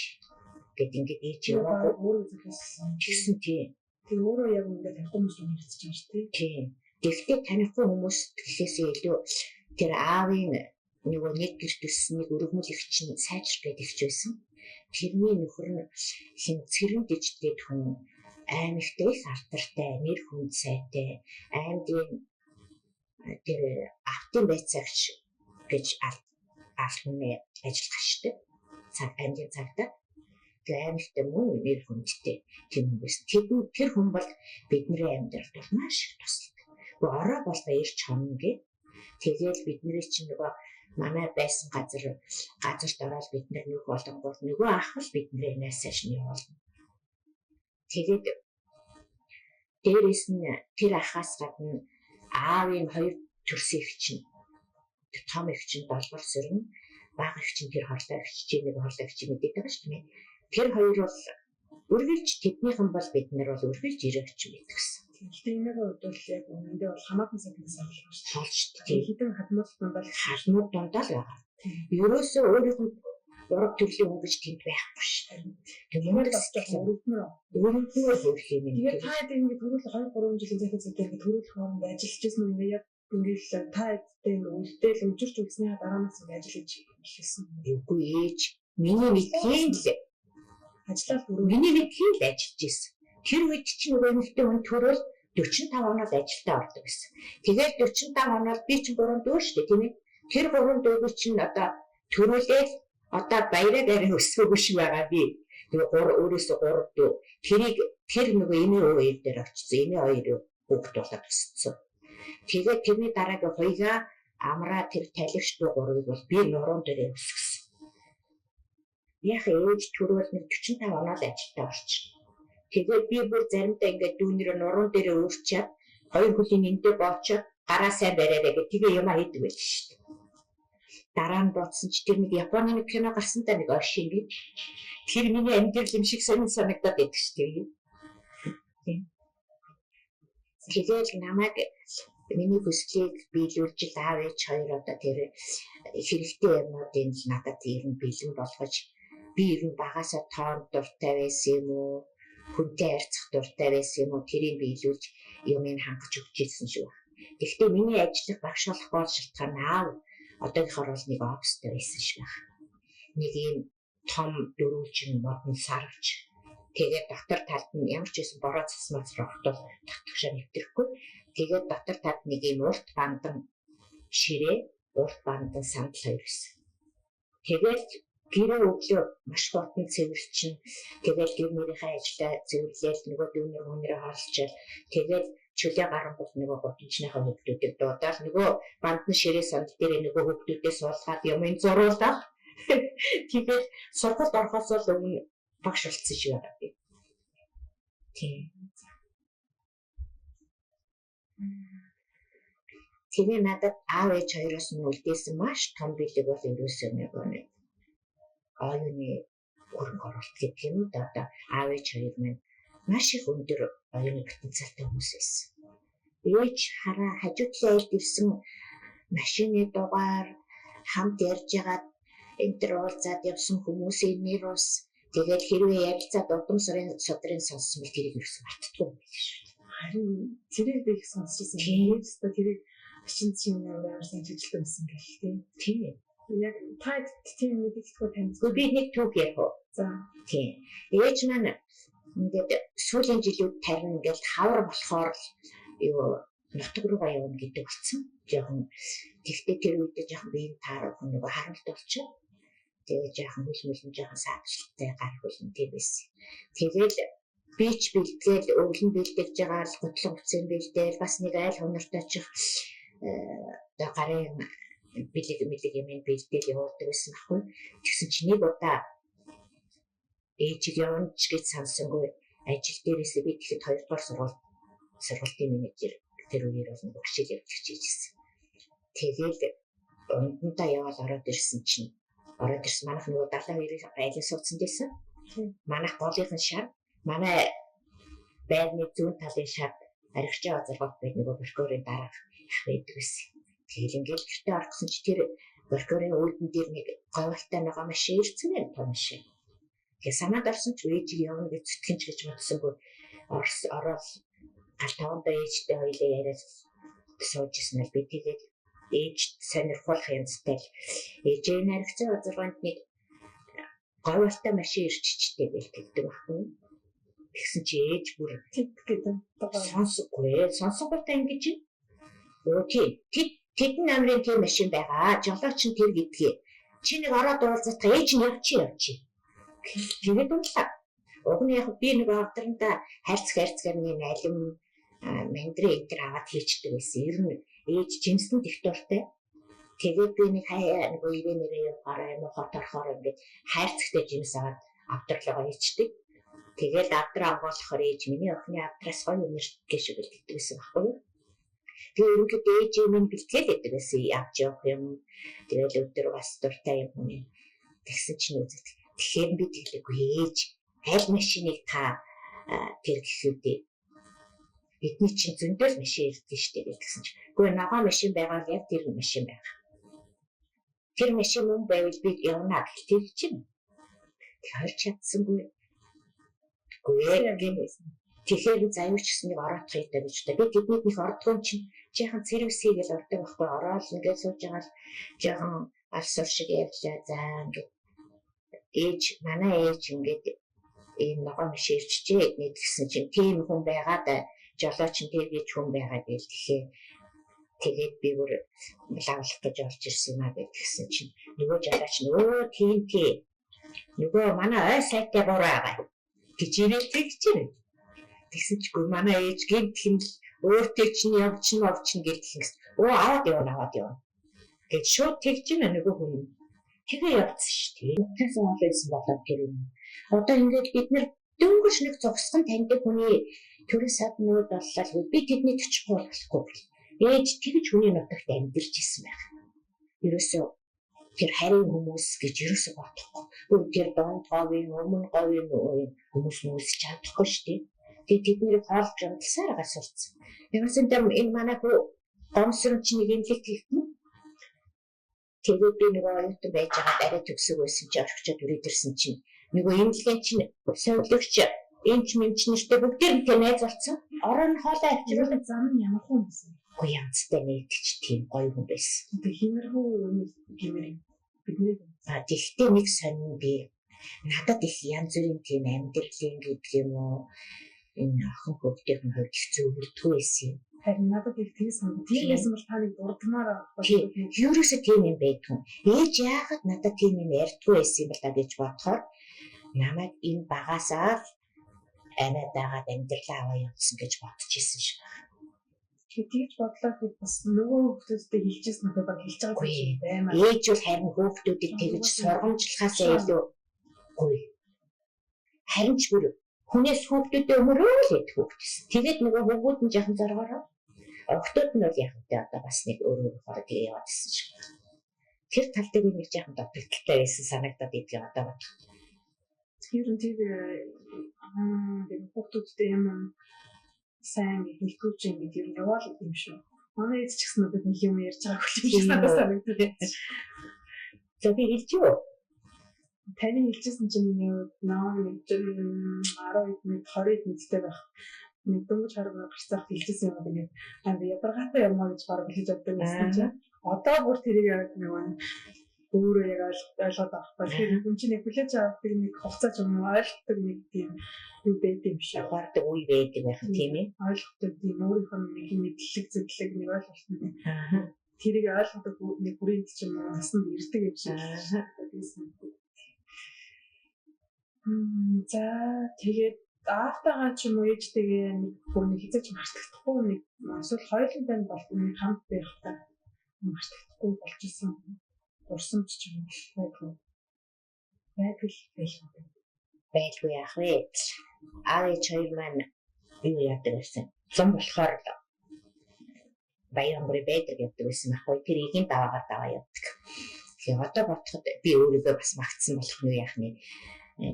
гэд ингэж ээж яваагүй өөрөө зөвлөсөн. Тэгсэн тийм. Тэр өөрөө яг үндэ танихгүй хүмүүс рүү хэлсэн юм шүү дээ. Тийм. Тэгэхдээ танихгүй хүмүүс гэхээсээ илүү тэр аавын нөгөө нэг гэрт өссөн нэг өргөмөл их чинь сайжр гэдэг ихч байсан. Тэрний нөхөр нь хин цэрэн диждэд хүн аймагтай их алдартай, нэр хүнд сайтай, аймгийн тэр автын байцаагч гэж албаны ажил гарчдаг. Цаг аймгийн цагдаа. Тэр аймагтай мөн нэр хүндтэй тийм хүн байсан. Тэр хүн бол бидний амьдралд бол маш их тусалдаг. Гэхдээ орой болоо ирж хонно гэ. Тэгээл бидний чинь нөгөө манай байсан газарт ороод бид нар нүх болонгууд нөгөө ах л бидний найсааш нь явуулна. Тэгээд дээрээс нь тэр ахаас гадна аавын хоёр төрсөн их чинь том их чинь долгор сөрөн, бага их чинь тэр хорлоо их чинь нэг хорлоо их чинь мэддэг байгаа шүү дээ. Тэр хоёр бол үргэлж тэднийхэн бол бид нар бол үргэлж ирэх ч мэддэг гэсэн. Гэхдээ энэний хувьд бол яг үнэндээ бол хамаатан сайднаас авах шүү дээ. Хэдэн хадмал дундаа л хадмууд дундаа л байгаа. Ерөөсөө өөрийнх нь ураг төрлийн хүн гэж тэнд байхгүй шүү дээ. Тэр мундаг сэтгэл өрөвдмөр. Өрөвдмөр хөрх юм. Тэгээд та хэд ингэ төрөл 2 3 жилийн зайхаа зүйтэй ингэ төрөл хооронд ажиллаж байсан юм яг ингээл та хэдтэй ингэ үлдээл өжирч үлснийхаа дараанаас ингэ ажил хийж эхэлсэн. Үгүй ээж миний мэдхийн л ажиллаад өрөө миний мэдхийн л ажиллаж байсан. Тэр үед чинь нөгөө эмэгтэй хүн төрөөл 45 оноод ажилдаа ордог гэсэн. Тэгээд 45 оноод би чинь 3 дүү шүү дээ, тийм ээ. Тэр 3 дүүг чинь одоо төрүүлээд одоо баяраа гарын өсгөөгүй шиг байгаа би. Тэгээ өөрөөсөө 3 дүү. Тэрийг тэр нөгөө эмээ өвөө хоёр дээр очсон. Эмээ хоёр хүүхэд болоод өссөн. Тэгээд тэрний дараагийн хоёгаа амраа тэр талагч дүү гурвыг бол би нуруунд дээрээ өсгсөн. Яг ээж төрөөл нэг 45 оноод ажилдаа орчихно. Тэгээд би бүр заримдаа ингээд дүүнэрээ нуруунд дээрээ өөрчөөд хоёр хөлийн эндээ боочоод гараа сайн бариараа гэх тэгээ юмаа хийдэг байл шүү дээ. Дараа нь бодсон чи тэр нэг Японы нэг кино гарсан та нэг Ошин гэж. Тэр миний амьдрал юм шиг сонин санагдаад байдаг шүү дээ. Тэгээд намайг миний хүслийг биелүүлж л аав ээж хоёр одоо тэр хэрэгтэй юмнуудыг л надад ер нь бэлэн болгож би ер нь багасаа тоонд дуртай байсан юм уу, хүнтэй харьцах дуртай байсан юм уу, тэрийг биелүүлж юмыг хангаж өгч ирсэн шүү. Гэхдээ миний ажиллах багш болох гол шалтгаан аав одоогийнхоор бол нэг офистай байсан шиг байна. Нэг ийм том дөрвөлжин модон сарвч. Тэгээд дотор талд нь ямар ч байсан бороо цасмаас рохтол татгшаа нэвтрэхгүй. Тэгээд дотор талд нэг ийм урт бандан ширээ, урт бандан сандал хоёр байсан. Тэгээд гэрээ өглөө маш хурдан цэвэрчин. Тэгээд гэр мөрийнхээ ажлаа цэвэрлээл нөгөө дүүнер хүнрээ хоолчаал тэгээд чөлөө гарангуут нөгөө гудамжныхаа хүүхдүүдийг дуудаал нөгөө бандан ширээ сандал дээрээ нөгөө хүүхдүүдээ суулгаад юм зуруулаад тэгээд сургуульд орохоос л өмнө багш болсон шиг байгаа би. Тийм. Тэгээ надад аав ээж хоёроос нь үлдээсэн маш том бэлэг бол ерөөсөө нэг оюуны хөрөнгө оруулалт гэдэг юм уу да. Одоо аав ээж хоёр маань маш их өндөр оюуны потенциалтай хүмүүс байсан. Ээж хараа хажуу талын айлд ирсэн машины дугаар хамт ярьж байгаад энэ төр уулзаад явсан хүмүүсийн нэр ус тэгээд хэрвээ ярилцаад удам судрын сонссон бол тэрийг ерөөсөн мартдаггүй юм байна шүү дээ. Харин тэрийг би их сонсчихсан. Ээж та тэрийг ачин чинь амар сайн чиглэлтэй байсан гэх тийм. Тийм. Яг та тийм мэдээлэлгүй таньж. Гэхдээ би нэг түүх ярих уу? За. Тийм. Ээж маань ингээд сүүлийн жилүүд тарин ингээд хавар болохоор л юу нутаг руугаа явна гэдэг болсон. Жохон тэгтээ тэр үедээ жохон биеийн таарах нөгөө харамт болчихоо. Тэгээ жоохон хөл мөлн жоохон саачлалтай гар хөлн тийм байсан. Тэгэл би ч бэлтгээл өвлөн бэлдэж байгаа л гутлан утсын бэлдээл бас нэг айл хонортой чих одоо гарын бэлэг мэлэг юм бэлдээл явуулдаг байсан байхгүй. Тэгсэн чи нэг удаа ээжийг явна ч гэж сансангүй ажил дээрээсээ би тэгэхэд 2 дугаар сургуулийн менежер тэр үеэр бол нэг хичээл явуулж хичээжсэн. Тэгэл ундандаа яваал ороод ирсэн чинь ороод ирсэн манайх нөгөө 72-ийн айлын суудсан байсан. Манайх голынх нь шар, манай байрны зүүн талын шар аригчаа базаргот байд нөгөө прокурорын дараах ах байдаг байсан. Тэгэл ингээл гэртээ орох гэсэн чи тэр прокурорын үүдэн дээр нэг говьлтай нөгөө машин ирсэн байна том машин. Тэгээ санаад орсон ч ээжийг явна гэж зүтгэн ч гэж бодсонгүй. Ороод гал тавандаа ээжтэй хоёлаа яриад сууж ирсэн л би тэгээд ээж сонирхуулах янзтай л ээжээ наригцсан базаргаанд нэг говьлтай машин ирчихтэй гэл тэгдэг байхгүй. Тэгсэн чи ээж бүр тэд гэдэг сонсохгүй. Сонсонгуудаа ингэж өө тий тэд тэдэн намрын тийм машин байгаа. Жолооч нь тэр гэдгээ. Чи нэг ороод уулзах ээж нь явчих. Тэгээд унлаа. Уг нь яг би нэг авдрандаа хайрцаг нэг алим мандрын энэ төр аваад хийчдэг байсан. Ер нь ээж жимсэнд их дуртай. Тэгээд би нэг хаяа нөгөө ивэ нэрээ явахаараа юм уу хот орохоор ингээд хайрцагтай жимс аваад авдралгаа хийчдэг. Тэгэл авдраа онгойлохоор ээж миний охины авдраас гоё юм гэж шүгэлддэг байсан байхгүй юу? Тэгээ ерөнхийдөө ээж минь бэлтгээл байдаг байсан. Авч явах юм. Тэгэл өдөр бас дуртай юм хүн. Тэгсэн чинь үзэг. Тэгэхээр би тэглээгүй ээж аль машиныг та тэр гэхүүдээ бидний чинь зөндөл машин ирдэ штэ гэсэн чинь. Үгүй ногоон машин байгаа л яг тэр машин байгаа. Тэр машин мөн байвал би явна гэх тэр чинь. Тэг хорч чадсангүй. Үгүй гин. Тэгэхээр заяач гэсэн нэг ороодох юм гэж та. Би тэднийг нэг ордгоо чинь жаахан сервис хийгээл ордог байхгүй ороод ингээд сууж байгаа л жаахан алс ур шиг ярьлаа. За ингээд ээж манай ээж ингээд ийм ногоон машин ирчихээ нэг гэсэн чинь тийм хүн байгаад жолооч нь тэр гэж хүн байгаа гэл тэгэхээр тэгээд би бүр лавлах гэж орж ирсэн юм а гэсэн чинь нөгөө жолооч нь өө тийм тий нөгөө манай ой сайтай буруу байгаа гэж ирэл тэгж чинь тэгсэн чигүй манай ээж гинт хин л өөртөө чинь явчихна овчихна гэл тэгсэн. Өө аваад явна аваад явна гэж шууд тэгж чинь нөгөө хүн тэгээ явцсан шүү дээ. Тэгсэн олон байсан болоо тэр юм. Одоо ингээд бид нэр дөнгөж нэг зогсхон таньдаг хүний төрийн саднууд боллоо би тэдний очихгүй болохгүй. Ээж тэгж хүний нутагт амьдарч исэн байх. Ерөөсөө тэр харин хүмүүс гэж ерөөсөө бодохгүй. Бүр тэр дунд говийн, өмнө говийн хүмүүс хүмүүсч чадахгүй шүү дээ. Тэгээ тэднийг хоолж амтласаар гар сурцсан. Ямарсан дээр энэ манай хүү гомсрон чи нэг имлэг хийхнэ. Тэгээд би нөгөө оюутан байж байгаад арай төгсөг байсан чи орхичод үрээд ирсэн чинь нөгөө имлэгийн чинь совилогч эмч мэмч нэртэй бүгдээр нь тэр найз болсон. Орон хоолой авчруулах зам нь ямар хүн байсан? Үгүй янзтай нэгдэж тийм гоё хүн байсан. Тэг хиймэрхүү юм гэмээр бидний. А тэгтээ нэг сонин би надад их янз бүрийн тийм амьдралын гэдэг юм уу энэ охин хүүхдийн хувьд их зөвлөдгөө байсан юм. Харин надад их тийм санагдав. Тийм байсан бол та нэг дурдмаар байхгүй. Ерөөсөө тийм юм байдгүй. Ээж яагаад надад тийм юм ярьдгүй байсан юм бол та гэж бодохоор намайг энэ багасаа л амиа дагаад амьдралаа аваа явуулсан гэж бодож исэн шиг байна. Тэгж бодлоо би бас нөгөө хүүхдүүдтэй хэлжсэн надад баг хэлж байгаа юм баймаа. Ээж бол харин хүүхдүүдийг тэгж сургамжлахаасаа илүү үгүй. Харин ч бүр хүнээс хүүхдүүдээ өмөрөө л идэх хүүхдээс. Тэгээд нөгөө хүүхдүүд нь жаахан зоргоороо. Охтууд нь бол яг үгүй одоо бас нэг өөр өөрөөр тэгээ яваад исэн шиг байна. Тэр тал дээр нэг жаахан дутагдaltaй байсан санагдаад идэх одоо бодох. Тэр нь тэр хүүхдүүдтэй юм сайн хэлэхгүй ч юм гэдэг юм яваал юм шүү. Манай ээж ч гэсэн надад нэг юм ярьж байгаа юм шиг надад санагдав. За би хэлж юу? Таны хэлжсэн чинь миний наа нэг 10 мэд 20 мэдтэй байх. Нэг дөнгөж 20 гарцаах хэлжсэн юм ингээд аа ядаргаатай юм аа гэж бараг хэлж боддог байсан чинь одоо бүр тэрийг яг нэг өөрөө яг ойлгоод байгаа байхгүй. Тэгэхээр хүн чинь яг хүлээж авдаг нэг хугацаа ч юм уу ойлгодог нэг тийм юу байд юм шиг. Ухаардаг үе байдаг байх тийм ээ. Ойлгодог тийм өөрийнх нь нэг мэдлэг зүтлэг нэг ойлголт нь. Тэрийг ойлгодог нэг хүрээнд ч юм уу насанд ирдэг юм шиг. Тэгсэн. За тэгээд аавтайгаа ч юм уу ээжтэйгээ нэг бүр нэг хизээч мартагдахгүй нэг эсвэл хоёулантай нь бол нэг хамт байхдаа мартагдахгүй болж исэн дурсамж ч юм уу байдгүй. Байдгүй байлгүй. Байлгүй яах вэ? Аав ээж хоёр маань юу яадаг байсан. Зам болохоор баян өнгөрөө байдаг явдаг байсан байхгүй. Тэр эгийн даваагаар даваа явдаг. Тэгэхээр одоо бодоход би өөрийгөө бас магтсан болох нь яах нь.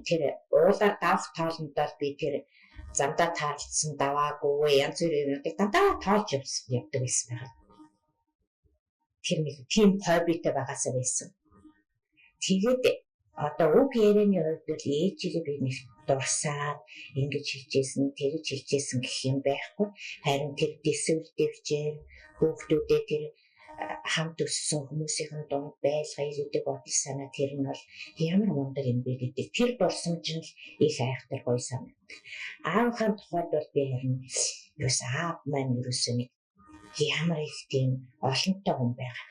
Тэр уулаар давах тоолондоо би тэр замдаа таарлцсан даваагүй янз бүрийн юмнуудыг дандаа тоолж явдаг байсан байгаа. Тэр нэг тийм хоббитэй байгаасаа байсан. Тэгээд одоо үг ярианы хувьд бол ээжигээ би нэг дурсаад ингэж хэлжсэн, тэгэж хэлжсэн гэх юм байхгүй. Харин тэр дэсвэл дэвжээр хүүхдүүдээ тэр хамт өссөн хүмүүсийн дунд байлгая гэдэг бодол санаа тэр нь бол ямар мундаг юм бэ гэдэг тэр дурсамж нь л их айхтар гоё санагддаг. Аавынхаа тухайд бол би харин ерөөс аав маань ерөөсөө нэг ямар их тийм олонтой хүн байгаа.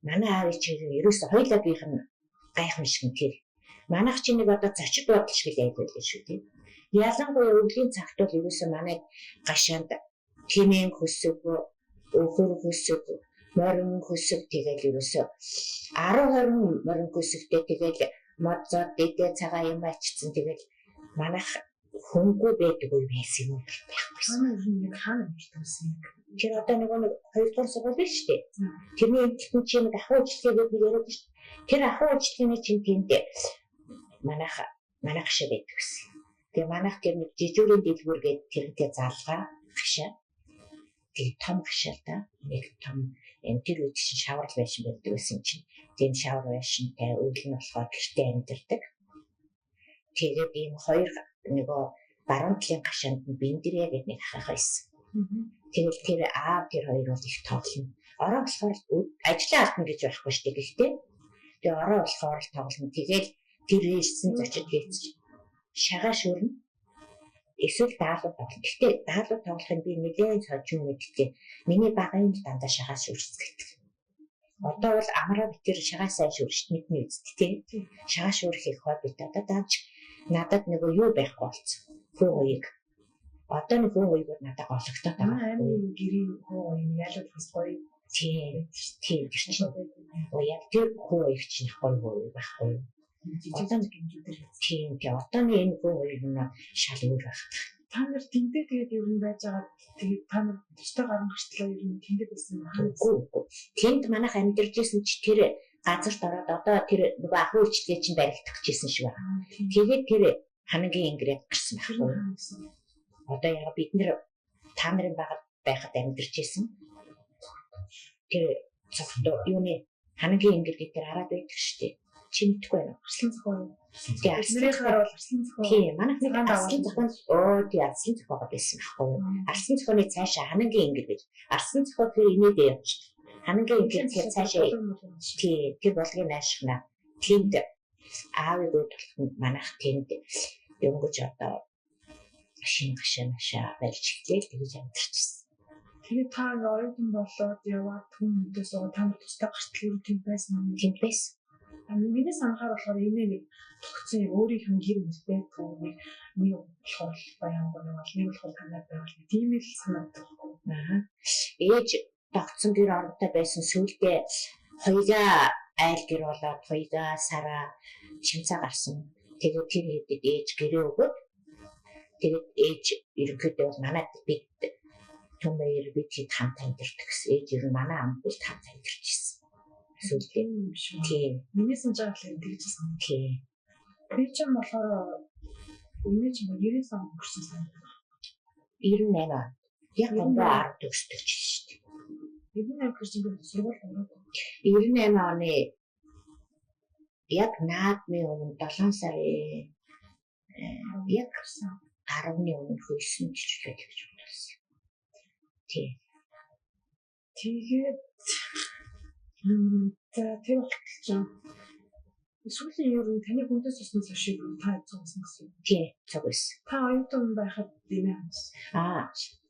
Манай аав ичиг ерөөсөө хоёулагийнх нь гайхамшиг нь тэр. Манайх чинь нэг одоо зочид бодол шиг л байлаа шүү дээ. Ялангуяа өвлийн цагт бол ерөөсөө манай гашаанд тэмээн хөсөг, өхөр хөсөг, морин хөсөг тэгэл ерөөсөө 10 20 морин хөсөгтэй тэгэл модзоод дэдэ цагаан юм ачсан тэгэл манайх хөнгөө байдаг үе байсан юм байхгүй. Манай нэг хаана амьдардаг байсан юм. Тэр одоо нөгөө нэг 2 дугаар сургууль биш үү? Тэрний эмнэлтэн чинь нэг ахуй үйлчлэгээ гэдэг нэг яриад шүү. Тэр ахуй үйлчлэгээний чинь тэнд манайх манай гашаа байдаг гэсэн. Тэгээ манайх тэр нэг жижүүрийн дэлгүүр гэдэг тэрнтэй залгаа гашаа. Тэг том гашаа л да. Нэг том энэ тэр үед чинь шавар байшин байдаг байсан чинь тийм шавар байшинтай үйл нь болохоор гэртээ амьдардаг. Тэгээд ийм хоёр нөгөө баруун талын гашаанд нь Бэндэрэ гэдэг нэг ах байсан. Тэгэл тэр аав тэр хоёр бол их тоглоно. Ороо болохоор ажлаа алдна гэж байхгүй шүү дээ. Гэхдээ тэгээ ороо болохоор л тоглоно. Тэгэл тэр ирсэн зочид хийц шагаа шүрнэ. Эсвэл даалуу тоглоно. Гэхдээ даалуу тоглохыг би нэлээд сожин мэддэг. Миний багын л дандаа шагаа шүрс гэдэг. Одоо бол амраа битэр шагаа сайн шүршт мэднэ үст тий. Шагаа шүрх их хоббит. Одоо даанч надад нөгөө юу байхгүй болсон. Хүү уяг. Одоо нэг хүү уяг надад гологдоод байгаа. Аймгийн гэрийн хүү уяг ялууд бас гоё. Тийм. Тийм тэр чинь. Яг тэр хүү уяг чинь гоё хүү уяг байхгүй юу? Одоо гинжүүдэр. Тийм тий. Одооны энэ хүү уяг нь шал өөр байх. Та нар тэндээ тэгээд ер нь байж байгаа тэгээд та нар төстэй гарan гартлаа ер нь тэндээ байсан юм аа. Үгүй. Тэнд манайх амьдарч исэн чи тэр газарт ороод одоо тэр нөгөө ахуй үйлчлэгээ чинь баригдах гэжсэн шиг байна. Тэгээд тэр ханангийн ингэрээд гарсан байхгүй. Одоо яг бид нэр та нарын багад байхад амьдарч исэн. Тэр цогт юуны ханангийн ингэр гэдэг тэр хараад байдаг шүү дээ. Чи мэдэхгүй байна уу? Арслан зохион. Тий, Арсланхаар бол арслан зохион. Тий, манайх нэг арслан зохион тий, арслан зохиогоо байсан байхгүй юу? Арслан зохионы цаашаа ханангийн ингэр гэж. Арслан зохион тэр инээдээ явчихдаг. Ханангийн ингэр тэр цаашаа тий, тэр болгын наашхна. Тэнд аавыг өөдөлтөнд манайх тэнд дөнгөж одоо шинэ гашаа машаа барьж эхлээл тэгж амьдарчсэн. Тэгээд та ингээ оюутан болоод яваад хүн хүнээс та нар тусдаа гартал юу тийм байсан уу? Тийм байсан. Миний санахаар болохоор энэ нэг тогтсон юм өөрийнх нь гэр бүл байдгүй нэг нэг болохоор баянгуу нэг бол нэг болохоор танаар байвал тийм л санагддаг байхгүй. Аа. Ээж тогтсон гэр оронтой байсан сүүлдээ хоёлаа айл гэр болоод хоёлаа сараа шимцаа гарсан. Тэгээд тэр хэдэд ээж гэрээ өгөөд тэгээд ээж ерөнхийдөө бол манад бид түмээр бид хэд хамт амьдардаг гэсэн. Ээж ер нь манай ам бүлд хамт амьдарч ирсэн. Сүүлдээ юм шиг. Тийм. Миний санаж байгаа л тэгжсэн. Тийм. Би ч юм болохоор өмнө ч юм 99 он өнгөрсөн санагдав. 98 он. Яг гомбоо 10 төгсдөг ч шүү дээ. 98 гэрч би сургууль ороогүй. 98 оны яг наадмын өмнө 7 сарын яг 10-ны өмнө хөлсөн чиглэл гэж бодсон. Тий. Тэгээд за тэр болтол чинь сүүлийн ер нь таны хүндээс усан цаш шиг та цугсан гэсэн. Тий, цуг байсан. Та оюутан байхад дэмээ хамсан. Аа,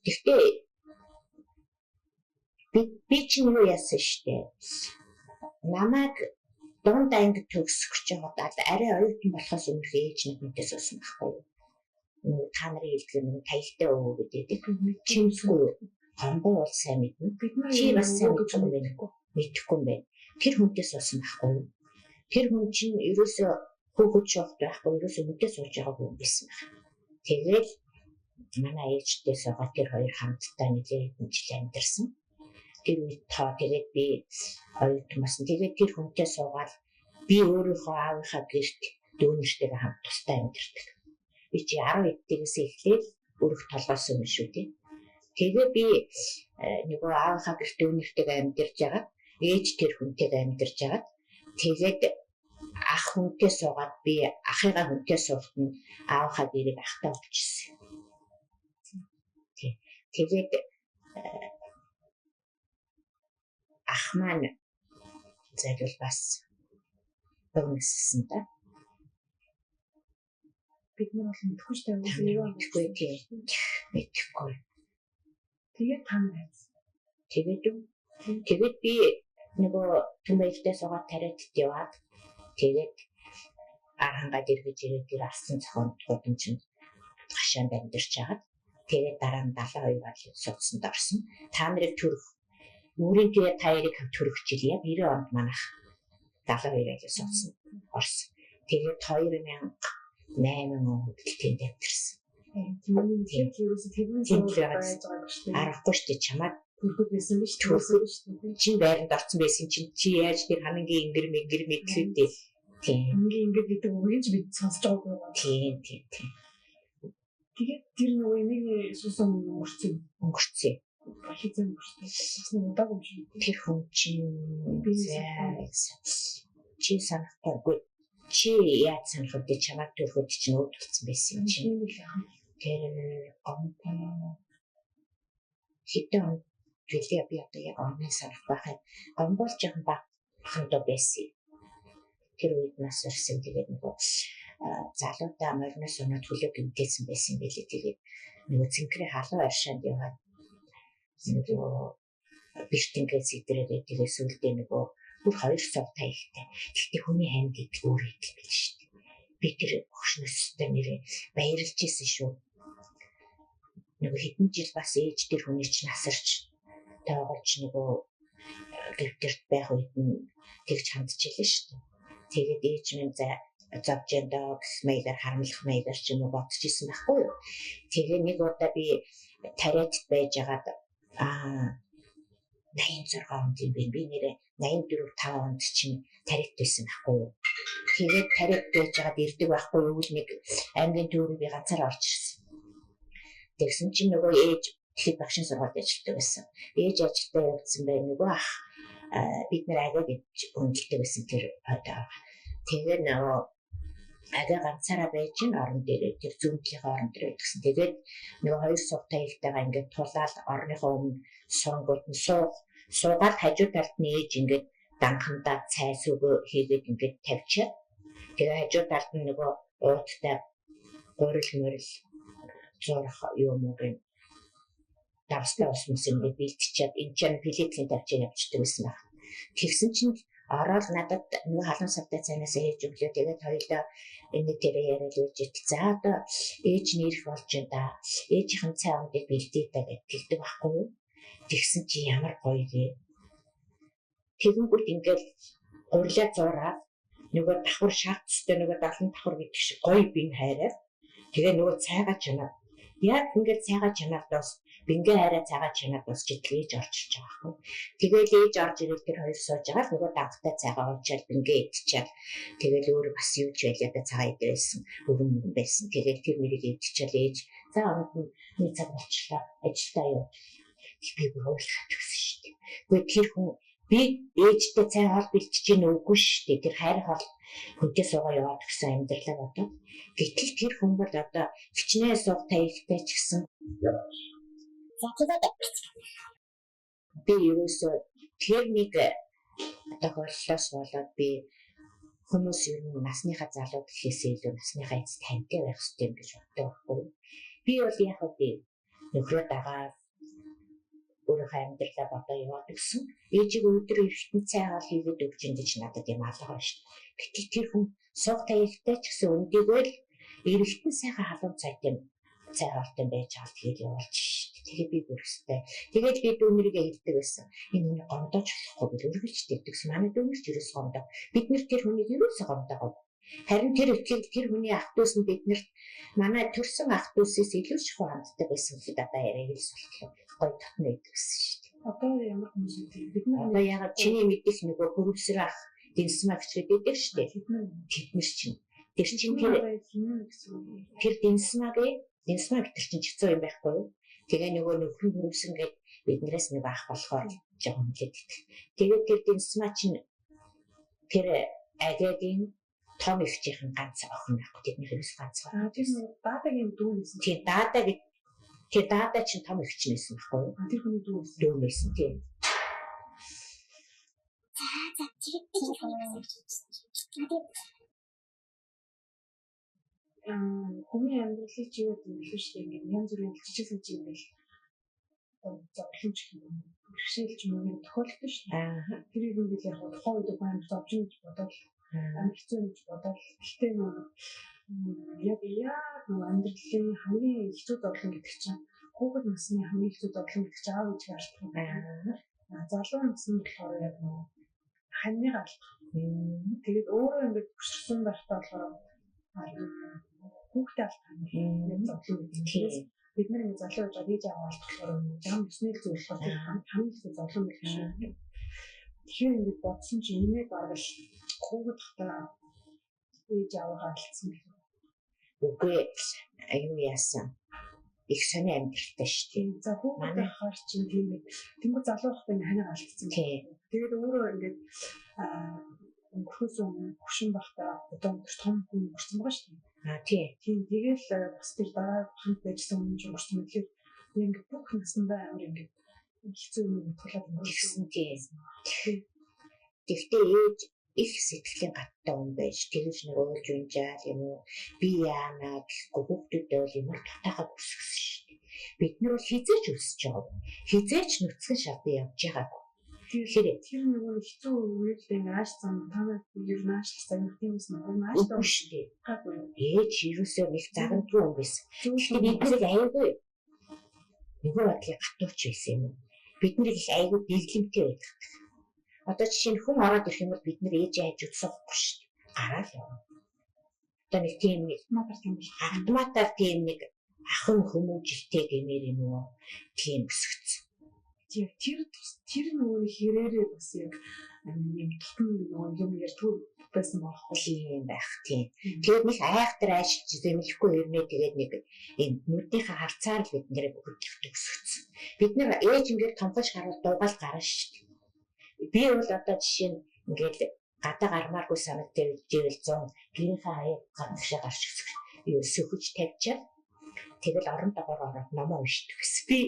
тэгтээ би чинь юу яасан штэ. Намайг дунд анги төгсөх гэж байгаад арай оюутан болохоос өмнө ээж нэг хүнтэй суусан байхгүй юу? Та нарын хэлдэг нэг таягтай өвөө гэдэг. Чимсгүй юу? Гомбоо бол сайн мэднэ. Чи бас сайн мэдэхгүй юм байна. Мэдэхгүй юм байна. Тэр хүнтэй суусан байхгүй юу? Тэр хүн чинь ерөөсөө хүүхэд шоохт байхгүй, ерөөсөө хүнтэй сууж байгаа хүн байсан байх. Тэгэл манай ээжтэй суугаад тэр хоёр хамтдаа нэлээд хэдэн жил амьдарсан. Тэр үед тоо тэгээд би оюутан болсон. Тэгээд тэр хүнтэй суугаад би өөрийнхөө аавынхаа гэрт дүүнэртэйгээ хамт тусдаа амьдардаг. Би чи 10 эдтээс эхлээл өрөх толгойсон юм шүү дээ. Тэгээ би нөгөө аавынхаа гэрт дүүнэртэйгээ амьдарч байгаад ээж тэр хүнтэйгээ амьдарч байгаад тэгээд ах хүнтэй суугаад би ахыгаа хүнтэй суухад нь аавынхаа гэрийг ахтаа өгчихсэн. Тий. Тэгээд ах маань зайлвал бас богноссон да. Бид нар бол мэдэхгүй шүү дээ. Юу мэдэхгүй тий. Мэдэхгүй. Тэгээд та нар хайсан. Тэгээд юу? Тэгээд би нөгөө түмэлдээ суугаад тариад яваад тэгээд архангаад эргэж ирээд тэр арсан зохион гудамжинд гашаанд амьдарч хагаад тэгээд дараа нь 72 бадлын суудсанд орсон. Та нарыг төрөх өөрийн тэгээ та хоёрыг төрөх жил яг 90 онд манайх 72 айлын суудсанд орсон. Тэгээд 2008 он хүртэл тэнд амьдарсан. Тийм ерөөсөө тэрний байж байгаа шүү дээ. Аргагүй шүү дээ чамаад төрөхөд байсан биш төрөхөд шүү дээ. Чин байранд орсон байсан чинь чи яаж тэр ханангийн ингэр мэнгэр мэдлээ дээ. Тийм. Ханангийн ингэр гэдэг үгийг ч бид сонсож байгаагүй юм. Тийм тийм тийм. Тэгээд тэр нөгөө нэг суусан өнгөрцөн. Өнгөрцөн. Хизээ өнгөрсөн. Бас нэг удаагүй юм шиг. Тэр хүн чинь чи санахгүй. Чи яаж санах вэ? Чамайг төрөхөд чинь өөд болсон байсан юм чинь. Тэр гомбоо хэдэн он гэлээ би одоо яг оныг санах байх юм. Гомбол жоохон бахандаа байсан. Тэр үед нас барсан. Тэгээд нөгөө залуудаа мориноос унаад хөлөө гэмтээсэн байсан юм билээ. Тэгээд нөгөө цэнхрийн халуун аршаанд яваад нөгөө бэртэнгээ сэтрээгээ тэгээд сүүлдээ нөгөө бүр 2 цог таягтай. Гэхдээ хүний хань гэдэг өөр хэдэл байл шүү дээ. Би тэр өгшнөстэй нэрээ баярлж исэн шүү. Нөгөө хэдэн жил бас ээж тэр хүний чинь асарч тоогоолж нөгөө гэвтэрт байх үед нь тэгж хандчихлаа шүү дээ. Тэгээд ээж минь за зовж яндаа гэх маягаар харамлах маягаар ч юм уу бодож исэн байхгүй юу. Тэгээ нэг удаа би тариад байж байгаад 86 онд юм бэ. Би нэрээ 84 5 онд чинь тариад байсан байхгүй юу. Тэгээд тариад байж байгаад ирдэг байхгүй юу л нэг аймгийн төврөө би ганцаар орж ирсэн. Тэгсэн чинь нөгөө ээж тэгэхэд багшин сургуульд ажилладаг байсан. Ээж ажилдаа явагдсан байх нөгөө ах бид нар агаа гэж хүндэлдэг байсан тэр одоо Тэгээ нөгөө ага ганцаараа байж ин орон дээрээ тэр зүүн талынхаа орон дээр байсан. Тэгээд нөгөө хоёр суг таягтайгаа ингээд тулаал орныхоо өмнө суунгууд нь суугаад хажуу талд нь ээж ингээд данхандаа цай сүгөө хийгээд ингээд тавьчаад тэгээ хажуу талд нь нөгөө ууттай гурил мөрөл зурх юм уу гэн давстай ус мус ингээд бэлтчихэд энэ чинь пилетлийн тавьчаа явчихдаг байсан баг. Тэгсэн чинь ороод надад нөгөө халуун савтай цайнаас ээж өглөө тэгээд хоёулаа энэ тэрэ яриад байж итл. За одоо ээж нь ирэх болж байна да. Ээжийнхэн цай ундыг бэлдээ та гэж хэлдэг байхгүй юу? Тэгсэн чи ямар гоё вэ? Тэгэнгүүт ингээд гурлаа зураад нөгөө давхар шарт төстэй нөгөө 70 давхар гэдэг шиг гоё бин хайраад тэгээ нөгөө цайгаа чанаад яг ингээд цайгаа чанаад бас бингээ хайраа цайгаа чанаад бас читэл ээж орж ирж байгаа байхгүй. Тэгэл ээж орж ирэл тэр хоёр сууж байгаа л нөгөө дангтай цайгаа уучаад бингээ идчихээд тэгэл өөр бас юу ч байлаа да цагаа идээсэн өрөн мөрөн байсан. Тэгэл тэр мөрийг идчихэл ээж за өнөд нь нэг цаг болчлоо ажилдаа юу. Би бүр уйлахад өгсөн шүү дээ. Гэхдээ тэр хүн би ээжтэй цай хоол бэлтжиж гин үгүй шүү дээ. Тэр хайр хоол хүнтэй суугаа яваад гисэн амьдралаа бодоод. Гэтэл тэр хүн бол одоо хичнээн сууг таягтай ч гэсэн би ерөөсөө тэр нэг тохиолдлоос болоод би хүмүүс ер нь насныхаа залууд гэхээсээ илүү насныхаа эц тантай байх хэрэгтэй юм гэж боддог байхгүй. Би бол яг үгүй нөхрөө дагаад өөрийнхөө амьдралаа бодоо яваад гисэн. Ээжийг өдөр эртэн цай хоол хийгээд өгч ин гэж надад юм алга байна шүү дээ. Гэтэл тэр хүн сууг таягтай ч гэсэн өндөгөө л эртэн сайхан халуун цайтай цай хоолтой байж хаалт хийгээд явуулж шүү дээ. Тэгээд би бүрхстэй. Тэгээд би дүүнэргээ хэлдэг байсан. Энэ хүний гомдоож болохгүй гэж үргэлж тэгдэгсэн. Манай дүүнэр ч ерөөс гомдоо. Бид нэр тэр хүнийг ерөөсөө гомдоогоо. Харин тэр үеийг тэр хүний ах дүүс нь биднэрт манай төрсэн ах дүүсээс илүү шахуу ханддаг байсан гэхэд одоо яриа хэлс болохоор гоё татна байдаг гэсэн шүү дээ. Одоо ямар хүмүүс вэ? Бид нар одоо ягаад чиний мэдих нөгөө хөрвсөр ах дэнсмагч гэдэг шүү дээ. Тэд нар чинь тэр чинь тэр дэнсмагийн дэнсмаг тэр чинь чицүү юм байхгүй юу? Тэгээ нөгөө нөхрөн хөрвсөн гээд биднээс нэг ах болохоор жоохон хүлээд идэх. Тэгээд тэр дэнсмаа чинь тэр агагийн том эгчийнхэн ганц охин байхгүй тэдний ерөөс ганц. Тэр даадагийн дүү байсан. Тийм даада гэд тэр даада чинь том эгч байсан байхгүй юу? Тэр хүний дүү байсан. Дүү байсан тийм. За тэгээд би хүмүүний амьдралыг чи юу гэдэг юм бэ шүү дээ. Ингээд янз бүрийн жижиг сажиг ингээл зовлон ч гэх юм уу. Бэрхшээл ч юм уу тохиолдсон шүү дээ. Тэрийг ингээл яг тухайн үед амар зовж гэж бодоод амар хэцүү гэж бодоод гэхдээ нөгөө яг нөгөө амьдралын хамгийн хэцүү зовлон гэдэг чинь хүүхэд насны хамгийн хэцүү зовлон гэдэг чинь аав ээжийг алдах юм байна. Залуу насны болохоор яг нөгөө ханьыг алдах. Тэгээд өөрөө ингээд хөшөрсөн байхдаа болохоор хүүхдээ алдах юм зовлон гэдэг юм. Бид нар ингээд залуу байж ээж аав алдах болохоор жам ёсны зүйл болохоор тэр хамгийн хэцүү зовлон байх шүү. Тэгэхээр ингээд бодсон чинь имээ бараг л хүүхэд хатаа ээж аавгаа алдсан гэх юм. Үгүй юу яасан. Их сони амьдралтай шүү дээ. За хүүхэд байхаар чинь тийм ээ. Тэнгүү залуу байхдаа ингээд ханиа алдсан. Тэгээд өөрөө ингээд өнгөрөхөөс өмнө хөшин байхдаа одоо өнгөрч том хүн өнгөрсөн байгаа шүү дээ. Тийм. Тийм тэгэл бас тэр дараа хамт байжсан хүн чинь өнгөрсөн мэтлээ ингээд бүх насандаа амар ингээд хэцүү юм тулаад өнгөрсөн тийм. Тэгтээ ээж их сэтгэлийн гаттай хүн байж тэгэж нэг уйлж унжаал юм уу би яана гэхгүй хүүхдүүдээ бол ямар дутаахаг өсгсөн шүү дээ. Бид нар бол хизээч өсөж байгаагүй. Хизээч нүцгэн шалдан явж байгаагүй. Тэгэхээр тэр нөгөө хэцүү үед ингээ ааш зам та нар ер нь аашлах загнах тийм юм уу? Ааш зам шүү дээ. Ээж ерөөсөө нэг загнадгүй юм байсан. Гэхдээ бид нарыг аяагүй нөгөө бодлыг гатууч байсан юм уу? Бид нарыг их аяагүй дэглэмтэй байдаг. Одоо жишээ нь хүн ороод ирэх юм бол бид нар ээж хажууд суухгүй шүү дээ. Гараал явна. Одоо нэг тийм нэг автоматар тийм нэг ахын хүмүүжилтэй гэмээр юм уу? Тийм өсгөцсөн. Тэр нөгөө хэрээрээ бас яг юм тотон нөгөө юм ярьдгүй байсан байхгүй юм байх тийм. Тэгээд нэг айхтар ажилч зэмлэхгүй ирнэ тэгээд нэг юм нүдийнхээ харцаар л бид нэрийг хөдлөх өсгөцсөн. Бид нэр ээж ингээд томхож гарвал дуугаал гарна шүү дээ. Би бол одоо жишээ нь ингээд Гадаа гармааргүй санагдчихвэл 100 гэрийнхээ хаяг гадагшаа гарч юу сөхөж тавьчаад тэгэл орон догоор ороод номоо уншдаг гэсэн. Би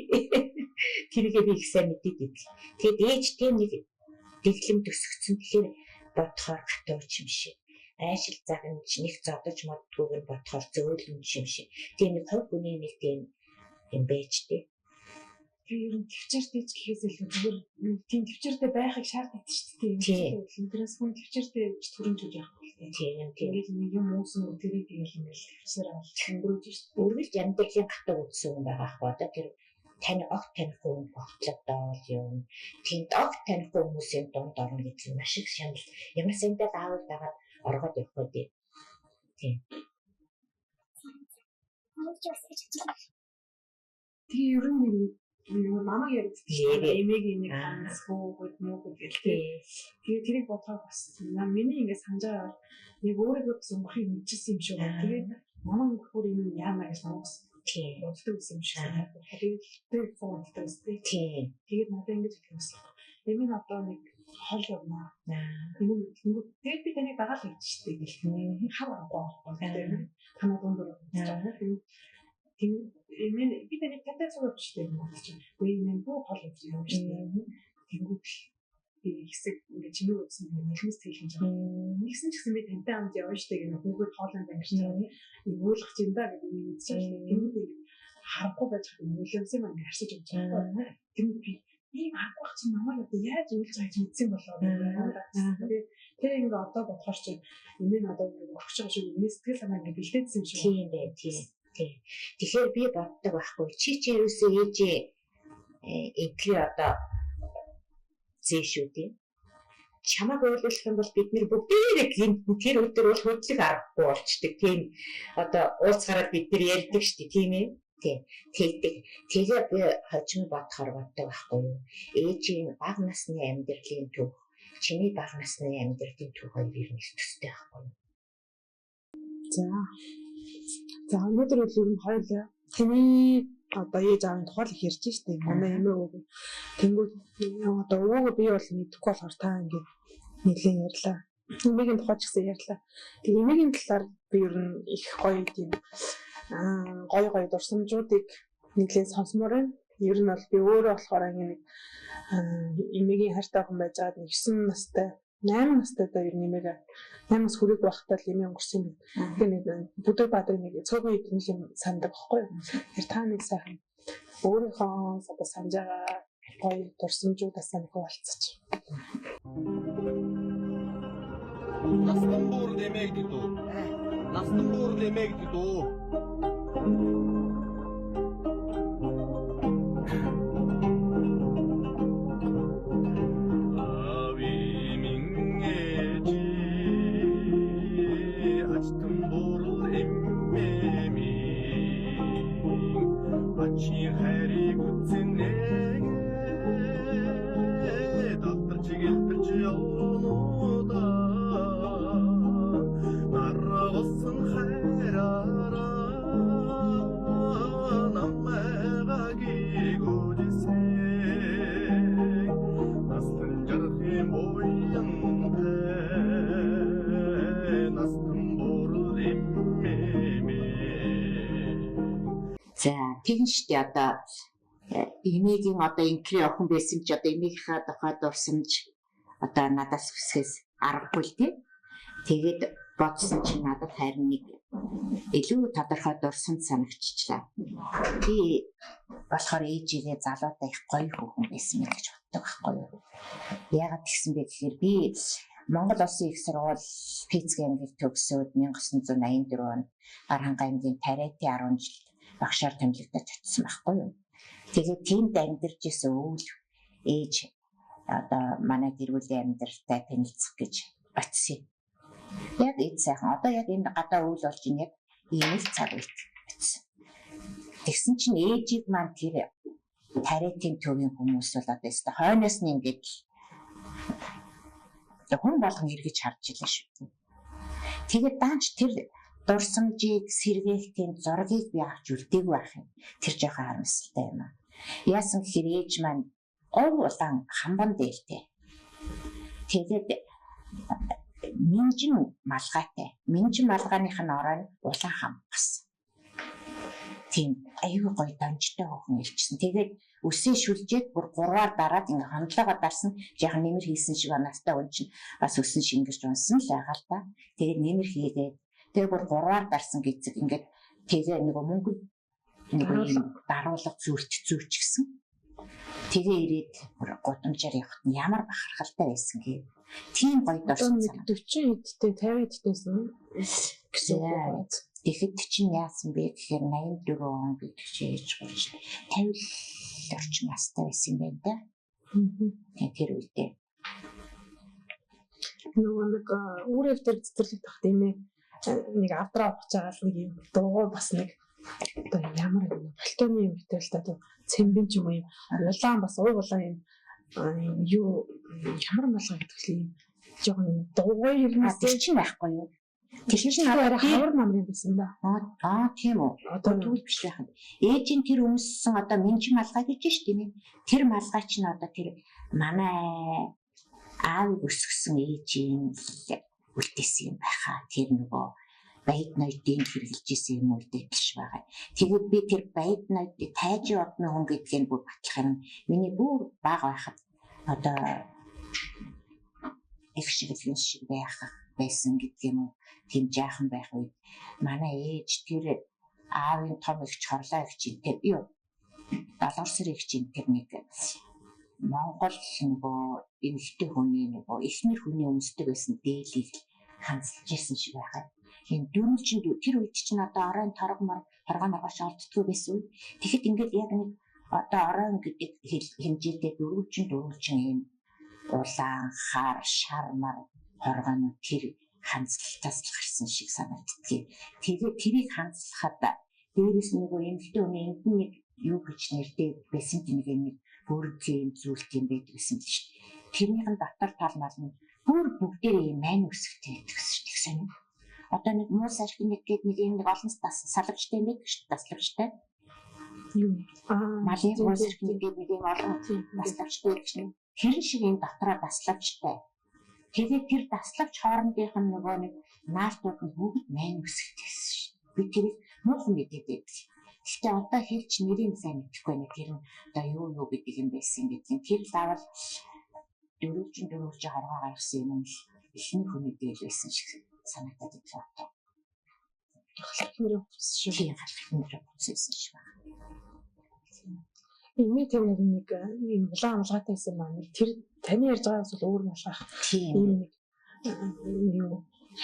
тэрийгээ би их сайн мэдээд идэг. Тэгээд ээж тийм нэг дэглэм төсөгцөн. Тэгэхээр бодохоор гатууч юм шиг. Айшил загнаж нэг зодож моддгүйг нь бодохоор зөөлөн юм шиг. Тийм нэг хувь хүний нэг тийм юм байж тээ. Тэр ер нь төвчээртэй ч гэхээс илүү зүгээр тийм төвчээртэй байхыг шаарддаг шүү дээ. Тийм. Тэрээс хүн төвчээртэй ч төрөн ч үж явахгүй л тийм. Тийм. Ингээл нэг юм үүсэн тэрийг тэгэл ингээл төвчээр авал өнгөрөөж шүү дээ. Үргэлж амьдралын гатуу үзсэн хүн байгаа хгүй одоо тэр тань огт танихгүй хүн ботлогдоол юм. Тэнд огт танихгүй хүмүүсийн дунд орно гэдэг нь маш их шанал. Ямар сандал аавал дагаад оргоод явах үү. Тийм. Тэгээ ер нь нэг намайг яриад дээ. Эмээгийн нэг ганц хөөхөд мөөхөд гэл тий. Тэгээ тэрийг бодохоор бас миний ингээд санаж байгаагаар нэг өөрийгөө бас өнгөрөхийг мэдчихсэн юм шиг байна. Тэгээд намайг өнгөрөхөөр юм яана гэж намайг Тийм. Боддог байсан юм шиг санагдав. Тэгээд тэр боддог байсан тий. Тэгээд надад ингэж хэлэх байсан. Эмээ нь одоо нэг хол явнаа. Энэ тэгээд би таныг дагаал явж штэ гэл. Хав аргагүй байхгүй тийм. Танаа дунд орох. Тэгээд эмээ би таныг тантай цуг явж штэ гэх чинь. Үгүй эмээ бүх хол явж юм штэ. Тэнгүүт би хэсэг ингээ чимээг үзсэн би нулимс тэлж байгаа. Нэгсэн ч гэсэн би тантай хамт явна штэ гэх хүүхэд хоолойд ангирч байгаа. Ийм уулах юм да гэдэг юм мэдчихэж штэ. Тэнгүүт харахгүй байж байгаа нулимсыг маань ингээ харсаж явж байгаа. Тэнгүүт би ийм харахгүй байх чинь намайг одоо яаж уйлж байгааг мэдсэн болоо гэдэг. Тэр ингээ одоо бодохоор чи эмээ надад ингээ өргөж байгаа шиг миний сэтгэл санаа ингээ бэлдээдсэн юм шиг. Тийм ээ тийм. Тийм. Тэгэхээр би боддог байхгүй. Чи чи ерөөсөө ээжээ эдгээр одоо зээ шүү дээ. Чамайг уйлуулах юм бол бид нэр бүгдээрээ гинт тэр өдөр бол хөдлөх аргагүй болчдөг. Тийм одоо уулзгараад бид нэр ярьдаг шүү дээ, тийм ээ. Тийм. Тэгдэг. Тэгээ би хожим бодохоор боддог байхгүй юу. Ээжийн бага насны амьдралын түүх, чиний бага насны амьдралын түүх хоёр ер нь төстэй байхгүй юу. За. За өнөөдөр бол ер нь хоёулаа таны одоо ээж аавын тухай л их ярьж штэ. Манай эмээ өвөг. Тэнгүүд одоо өвөөгөө би бол мэдэхгүй болохоор та ингээд нэлээд ярьлаа. Эмээгийн тухай ч гэсэн ярьлаа. Тэг эмээгийн талаар би ер нь их гоё тийм гоё гоё дурсамжуудыг нэлээд сонсомоор байна. Ер нь бол би өөрөө болохоор ингээд нэг эмээгийн хайртай хүн байж байгаад 9 настай 8 настай даа ер нь эмээгээ 8 нас хүрэг байхдаа л эмээ өнгөрсөн юм. Тэгээ нэг бүдэг баадаг нэг цөөхөн хэдэн юм сандаг байхгүй юу. Тэр та нэг сайхан өөрийнхөө одоо санаж байгаа гоё дурсамжуудаас нэг хуваалцаж. Настан буурал эмээ гэдэг дүү. Настан буурал эмээ гэдэг дүү. Чи хайрыг үтсэнээ далдарч гэлтэрч явнуудаа наргасан хайраараа намайга гүйдсэн настан жарахын буянтай настан бурал эмээ. За тэгэн штэ одоо эмээгийн одоо инкри охин байсан чи одоо эмээгийнхаа тухай дурсамж одоо надаас хүсгээс аргагүй л тий. Тэгээд бодсон чинь надад харин нэг илүү тодорхой дурсамж санагдчихлаа. Би болохоор ээжигээ залуудаа их гоё хүүхэн байсан мэн гэж боддог байхгүй юу. Яагаад тэгсэн бэ гэхээр би Монгол Улсын их сургууль физик ангийг төгсөөд 1984 онд Гарханга аймгийн Тариатын 10 жил багшаар томилогдож очсон байхгүй юу. Тэгээд тэнд амьдарч исэн өвөл ээж одоо манай гэр бүлийн амьдралтай танилцах гэж очсон юм. Яг эд сайхан одоо яг энэ гадаа өвөл болж ин яг ийм л цаг үед очсон. Тэгсэн чинь ээжийг маань тэр Тариатын төвийн хүмүүс бол одоо өстө хойноос нь ингээд хүн болгон эргэж харж илаа шүү дээ. Тэгээд даанч тэр дурсамжийг сэргээх тийм зургийг би авч үлдээгүй байх юм. Тэр жоохон харамсалтай юм аа. Яасан гэхээр ээж маань говь улаан хамбан дээлтэй. Тэгээд Минжин малгайтай. Минжин малгайных нь орой нь улаан хам бас. Тийм аюу гоё донжтой хөхөн илчсэн. Тэгээд өсөө шүлжээд бүр 3-аар дараад ингээ хондлогоо дарсан. Жаахан нэмэр хийсэн шиг настай хүн чинь бас өсөн шингэрч унсан л байгаа л та. Тэгээд нэмэр хийгээд тэгээ бүр 3-аар дарсан гэцэг ингээд тэгээ нөгөө мөнгө нөгөө юм даруулга зүрт зүүчгсэн. Тэгээ ирээд бүр гудамжаар явхад нь ямар бахархалтай байсан гээ. Тийм гоё Одоо дорсон нэг 40 эдтэй 50 эдтэйсэн гэсэн үг байна. Тэгэхэд чинь яасан бэ гэхээр 84 он гэдэг чинь ээж гооч 50 орчим настай байсан юм байна да. Тэгээ тэр үедээ. Нөгөө нэг үр өвтөр цэцэрлэг тах тийм ээ нэг авдраа ухаж байгаа л нэг юм дугуй бас нэг одоо ямар юм балтооны юм материал та одоо цэмбэн ч юм уу юм улаан бас ууг улаан юм юу ямар малгай гэдэг л юм жоохон юм дугуй А хэрнээсээ тэр чинь байхгүй юу? тэр чинь арай хавар намрын байсан да. Аа тийм үү. Одоо Одоо тэгвэл биш байх нь. Ээж нь тэр өмссөн одоо минжин малгай гэж ш тийм ээ. Тэр малгай чинь одоо тэр манай аавыг өсгсөн ээжийн л үлдээсэн юм байхаа. Тэр нөгөө баяд ноёдын хэрэгжилж исэн юм үлдээтэл ш байгаа. Тэгээд би тэр баяд ноёдын тайжин одны хүн гэдгийг бүр батлах юм. Миний бүр бага байхад одоо их шиг л юм шиг байх байсан гэдэг юм уу. Тийм жаахан байх үед манай ээж тэр аавын том эгч хорлоо эгч энэ тэр юу долоорсор эгч энэ тэр нэг Монгол нөгөө эмэгтэй хүний нөгөө эхнэр хүний өмсдөг байсан дээлийг ханцлж исэн шиг байгаа. Энэ дөрвөлжин тэр үед чинь одоо оройн торго мор торгоо моргоош олддгүй байсан үе. Тэгэхэд ингээд яг нэг одоо оройн гэдэг хэмжээтэй дөрвөлжин ийм улаан хар шар мар хоргоонууд тэр ханцлалтаас л гарсан шиг санагддгийг. Тэгээд тэрийг ханцлахад дээрээс нөгөө эмэгтэй хүний энд нь нэг юу гэж нэртэй байсан тийм нэг юм нэг бүрдлийн юм зүйлт юм байдаг гэсэн л шүү дээ. Тэрнийх нь дотор тал мал нь бүр бүгдээрээ юм мань үсгтэй байдаг гэсэн шүү дээ. Тэгсэн юм. Одоо нэг муу сархинэг гээд нэг юм нэг олон салвжтай юм байдаг шүү дээ. Таславжтай. юу аа Малын муу сархинэг гээд нэг юм олон таславжтай байдаг шин. Тэр шиг юм дотроо таславжтай. Тэгээд тэр таславч хоорондынх нь нөгөө нэг наалтууд нь бүгд мань үсгтэй гэсэн шүү дээ. Би тэрийг муухан мэдээд байдаг. Гэхдээ одоо хэлж нэрийг сайн мэдэхгүй байна. Тэр нь одоо юу юу гэдэг юм байсан гэдэг. Тэр лавл дөрвөлжин хоргоо гаргасан юм л эхний хүний дээл байсан шиг санагдаад ирлээ одоо. Эхнэрийн хувцас шүү. Тийм эхнэрийн хувцас байсан шиг байна. Эний тэр нэг юм улаан амлгаатай байсан маа. Нэг тэр таны ярьж байгаас бол өөр малгай. Тийм. Ийм нэг юу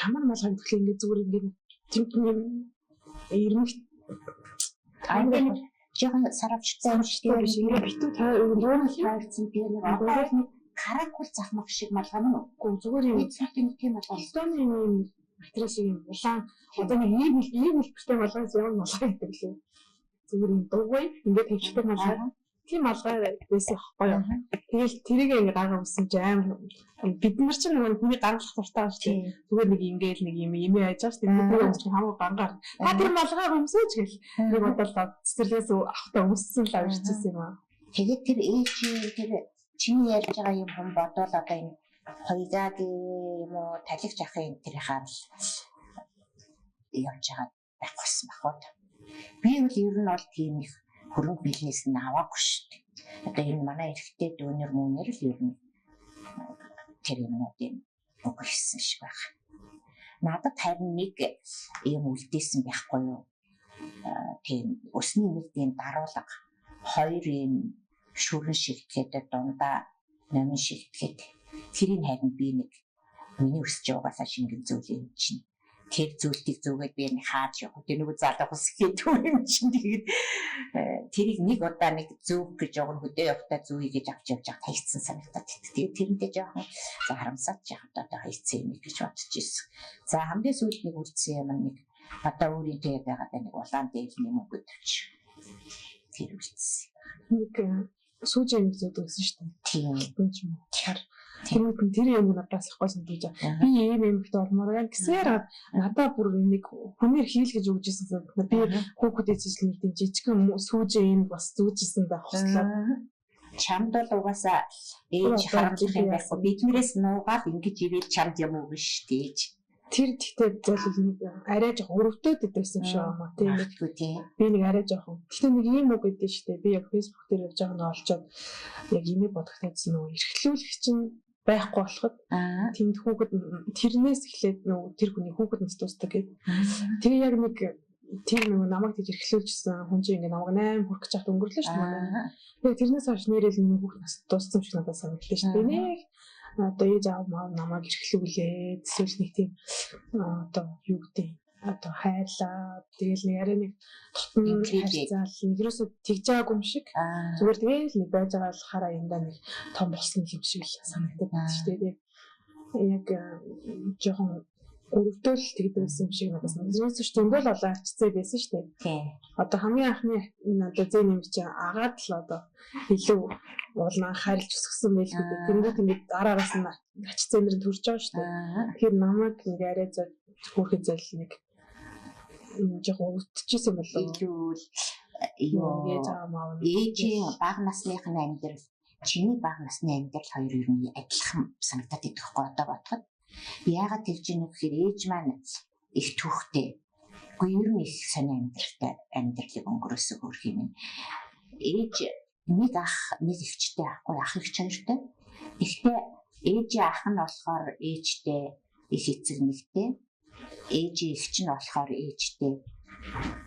ямар малгай гэхлээр ингээд зүгээр ингээд тийм юм ирмэг Аа нэг жоохон саравчтай самарчтай биш ингээд битүү та юунал тойрсон тэр нэг одоо л нэг каракул захмах шиг малгай мөн үү? үгүй зүгээр юм Нэг цогт нэг тийм малгай. Балтооны юм материал шиг юм улаан одоо нэг ийм ийм хэлбэртэй малгайс ямар малгай гэдэг лээ. Зүгээр юм дугуй ингээд тавьчихдаг малгай. Тийм малгай байсан байхгүй юу? Тэгэл тэрийг ингээ гаргаа өмсөн чи амар бид нар чинь нөгөө хүний гангалах дуртай шүү дээ. Зүгээр нэг ингээл нэг юм имээ яаж байгаа шүү дээ. Тэр өмсчих хамаагүй гангаар. Та тэр малгайг өмсөөч гэл нэг удаа цэцэрлэгээс авахтаа өмссөн л авчирчихсан юм аа. Тэгээд тэр ээжийн тэр чиний ярьж байгаа юм хүн бодвол одоо энэ хоёгагийн юм уу талагч ахын тэр хаар л явж байгаа байхгүйсэн байх уу. Би бол ер нь бол тийм их хөрөнгө бизнес нь аваагүй шүү дээ. Одоо энэ манай эрэгтэй дүүнер мөнөр л ер нь тэр юмнуудын өгсөн шиг байна. Надад харин нэг юм үлдээсэн байхгүй юу? Тийм өсний нэг тийм даруулга хоёр юм шүрэн шигтгээд дундаа номин шигтгээд тэрийг харин би нэг миний өсөж байгаагаасаа шингэн зүйл юм чинь тэр зүйлтийг зүгээд би нэг хааж явах. Тэр нөгөө залуу ус гэдэг юм чинь тэгээд тэрийг нэг удаа нэг зүг гэж явах хөдөө явахдаа зүйе гэж авч явж байхад хайцсан санагдаад байдаг. Тэгээд тэрнтэй жоохон за харамсаад яах вэ одоо хайцсан юм гэж бодож ирсэн. За хамгийн сүүлд нэг үлдсэн юм нэг одоо өөрийн тэгээ байгаад нэг улаан дээлний мөнгө тавьчих. Тэр үлдсэн. Нэг сүүжээ юм зүүдэг гэсэн шүү дээ. Тийм. Алтан ч юм уу. Тэрүүд нь тэр юм надаас ихгүй санагдаж байгаа. Би ийм эмэгтэй болмоор байна гэсээр надаа бүр нэг хүнээр хийл гэж өгч ирсэн санагдана. Би хүүхэд эзэж нэг тийм жижигхэн сүүжээ юм бас зүүжсэн байх хуслаа. Чамд бол угаасаа ээж харамлах юм байхгүй. Биднээс нуугаад ингэж ивэл чамд юм уу шүү дээ ээж. Тэр гэхдээ золил нэг арай жоох өрөвдөд идсэн юм шиг байна тийм үү тийм. Би нэг арай жоохон. Гэхдээ нэг ийм үг өгдөө шүү дээ. Би яг Facebook дээр явж байгаа нь олцоод яг имээ бодогтойдсон нөгөө эрхлүүлэгч чинь байхгүй болоход тэнд хүүхэд тэрнээс эхлээд нөгөө тэр хүний хүүхэд нас дуустдаг гэдэг. Тэгээ яг нэг тэр нөгөө намайг тийж эрхлүүлжсэн хүн чинь ингээ намайг 8 хүрэх гэж хат өнгөрлөө шүү дээ. Тэгээ тэрнээс хойш нэрэл миний хүүхэд нас дууссан юм шиг надад санагдлаа шүү дээ. Нэг одоо ээж аав маав намайг эрхлүүлээ. Эсвэл нэг тийм одоо юу гэдэг одоо хайрлаа. Тэгэл нэг арай нэг дотн харьцаал нэг юусоо тэгж байгаагүй юм шиг. Зүгээр тэгэл нэг байж байгаа л хараа юмдаа нэг том болсон юм шиг л санагдаад байна шүү дээ. Яг жоохон өрөвдөөл тэгдэг байсан юм шиг надад санагдсан. Тэрнээс ч зөндөл олон ачцээ байсан шүү дээ. Тийм. Одоо хамгийн анхны энэ одоо зээ нэмж агаад л одоо илүү уулна анхааралж өсгсөн байлгүй дээ. Тэнгүүт ингээд дараа араас нь ачцээ нэр нь төрж байгаа шүү дээ. Тэгэхээр намайг нэг арай хөөрхөн зэл нэг жоохон өвдөжсэн болов. Илүү л юу ээж аав маав ээжийн бага насных нь амьдрал чиний бага насны амьдрал хоёр ер нь адилхан санагдаад идэх байхгүй одоо бодоход. Яагаад тэгж ийм гэхээр ээж маань их түүхтэй. Гэхдээ ер нь их сони амьдралтай амьдралыг өнгөрөөсөн хөрх юм. Ээж нэг ах нэг эгчтэй ахгүй ах эгч хоёртой. Гэхдээ ээжийн ах нь болохоор ээжтэй их эцэг нэгтэй. Ээжийн эгч нь болохоор ээжтэй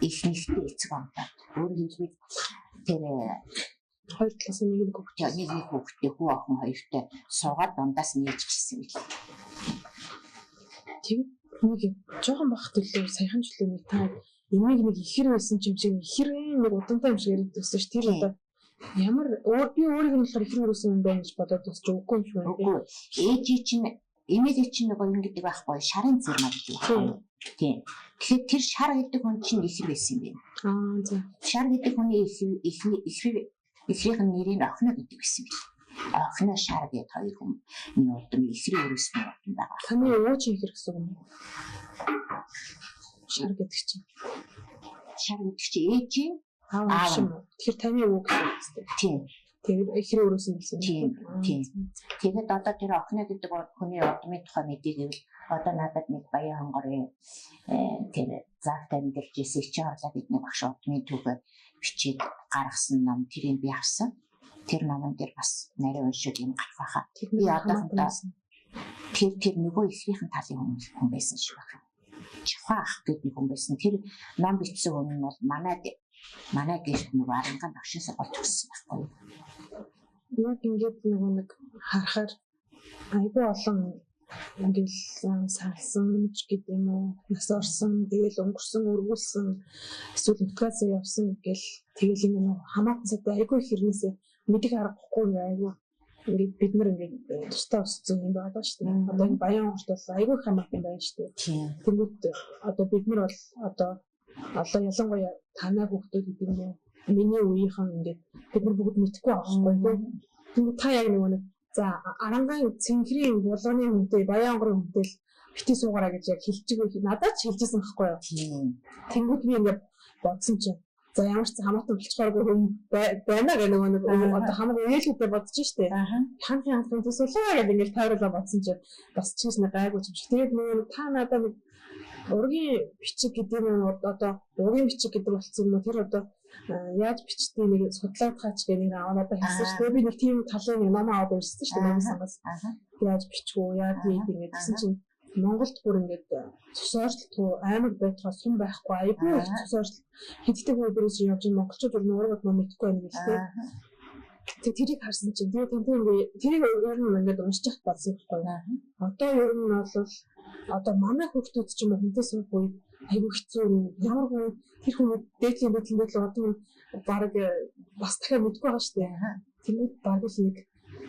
их нэгтэй эцэг онтой. Өөрөөр хэлбэл тэр хоёр талаас нь нэг нэг хүүхдээ нэг нэг хүүхдээ хүү охин хоёртой суугаад дундаас нь ээж гарсан юм л. Тэг нэг жоохон бах төлөө саяхан жилийн нэг та эмийг нэг ихэр байсан юм шиг ихэрийн нэг удамтай юм шиг яриад байсан ш. Тэр одоо ямар өөр би өөрийг нь болохоор ихэр өрөөсөн юм байна гэж бодоод бас ч үгүй юм шиг байна. Үгүй. Ээжий чинь эмээгээ чинь нөгөө юм гэдэг байхгүй шарын зэрмаг гэдэг байхгүй. Тийм. Тэгэхээр тэр шар гэдэг хүн чинь ихэр байсан юм байна. Аа за. Шар гэдэг хүний ихэр ихрийнх нь нэрийг охино гэдэг байсан юм байна. Охино шар гэдэг хоёр хүний удам ихрийн өрөөсний удам байгаа. Таны ууч ихэр гэсэн үг юм уу? Шар гэдэг чинь. Шар гэдэг чинь ээжийн аав юм уу? Тэгэхээр таны өвөө гэсэн үг үстэй. Тийм. Тэгээд ихрийн өрөөсөн гэсэн юм. Тийм. Тэгээд одоо тэр охино гэдэг хүний удмын тухай мэдээ гэвэл одоо надад нэг Баян хонгорын тэр завт амьдарч исэн Ичин орлоо бидний багш удмын түүхээ бичээд гаргасан ном тэрийг би авсан. Тэр номон дээр бас нарийн уншиг юм гарах байхаа. Би одоохондоо тэр нөгөө ихрийнхэн талын хүн байсан шиг байна. Чухаа ах гэдэг нэг хүн байсан. Тэр ном бичсэн хүн нь бол манай гэрт нөгөө Аранган багшийн сургууль төгссөн байхгүй юу? Яг ингээд нөгөө нэг харахаар айгүй олон ингээл салсан ч гэдэг юм уу, нас орсон, тэгэл өнгөрсөн, өргүүлсэн, эсвэл мотиваци явсан гэл тэгэл ингэ нөгөө хамаатан сайтай айгүй их хэрнээсээ мэдих аргагүй ингээ айгүй ингээд бид нар ингээд тусдаа өссөн юм байгаа шүү дээ. Одоо энэ Баян онгорт бол айгүй их хамаатан байна шүү дээ. Тэнгүүт одоо бид нар бол одоо ялангуяа танай хүүхдүүд гэдэг юм уу, миний үеийнхэн ингээд бид нар бүгд мэдэхгүй байгаа байхгүй тийм. Тэнгүүт та яг нөгөө нэг за Аранган цэнхрийн булганы хүнтэй Баян онгорын хүнтэй л бити суугаараа гэж яг хэлчихгүй надад ч хэлжсэн байхгүй юу. Тэнгүүт би ингээд бодсон чинь за ямар ч хамаатан болчихооргүй хүн байна гэх нөгөө нэг одоо хамаг үеэлүүдээр бодож штэ. Ханхын ханхын төсөөлөө гэдэг ингээд тойруулаа бодсон чинь бас чигс нэг гайгүй юм шиг. Тэгээд нөгөө та надад нэг ургийн бичиг гэдэг юм одоо ургийн бичиг гэдэг болсон юм уу тэр одоо яаж бичдэг нэг судлаад хаач гэх нэг аваа надад хэлсэн шүү дээ. Би нэг тийм талын нэг ном аваад ирсэн шүү дээ. Номын сангаас яаж бичих үү, яаж хийх ингээд гэсэн чинь Монголд бүр ингээд цус орчлтгүй аймаг байтугай сум байхгүй айгүй их цус орчлт хэддэг үеэрээс явж байгаа монголчууд бүр нуургад ном мэдэхгүй байна гэх тийм. Тэгээ тэрийг харсан чинь тэгээ тэнтэй ингээд тэрийг ер нь ингээд уншиж бодсон байхгүй. Одоо ер нь бол одоо манай хүүхдүүд ч юм уу хүнтэй суух үед айгүй хэцүү ямар хүн тэр хүмүүс дээдлийн дээдлийн одоо баг бас дахиад мэдэхгүй байгаа шүү дээ. Тэнгүүд баг л нэг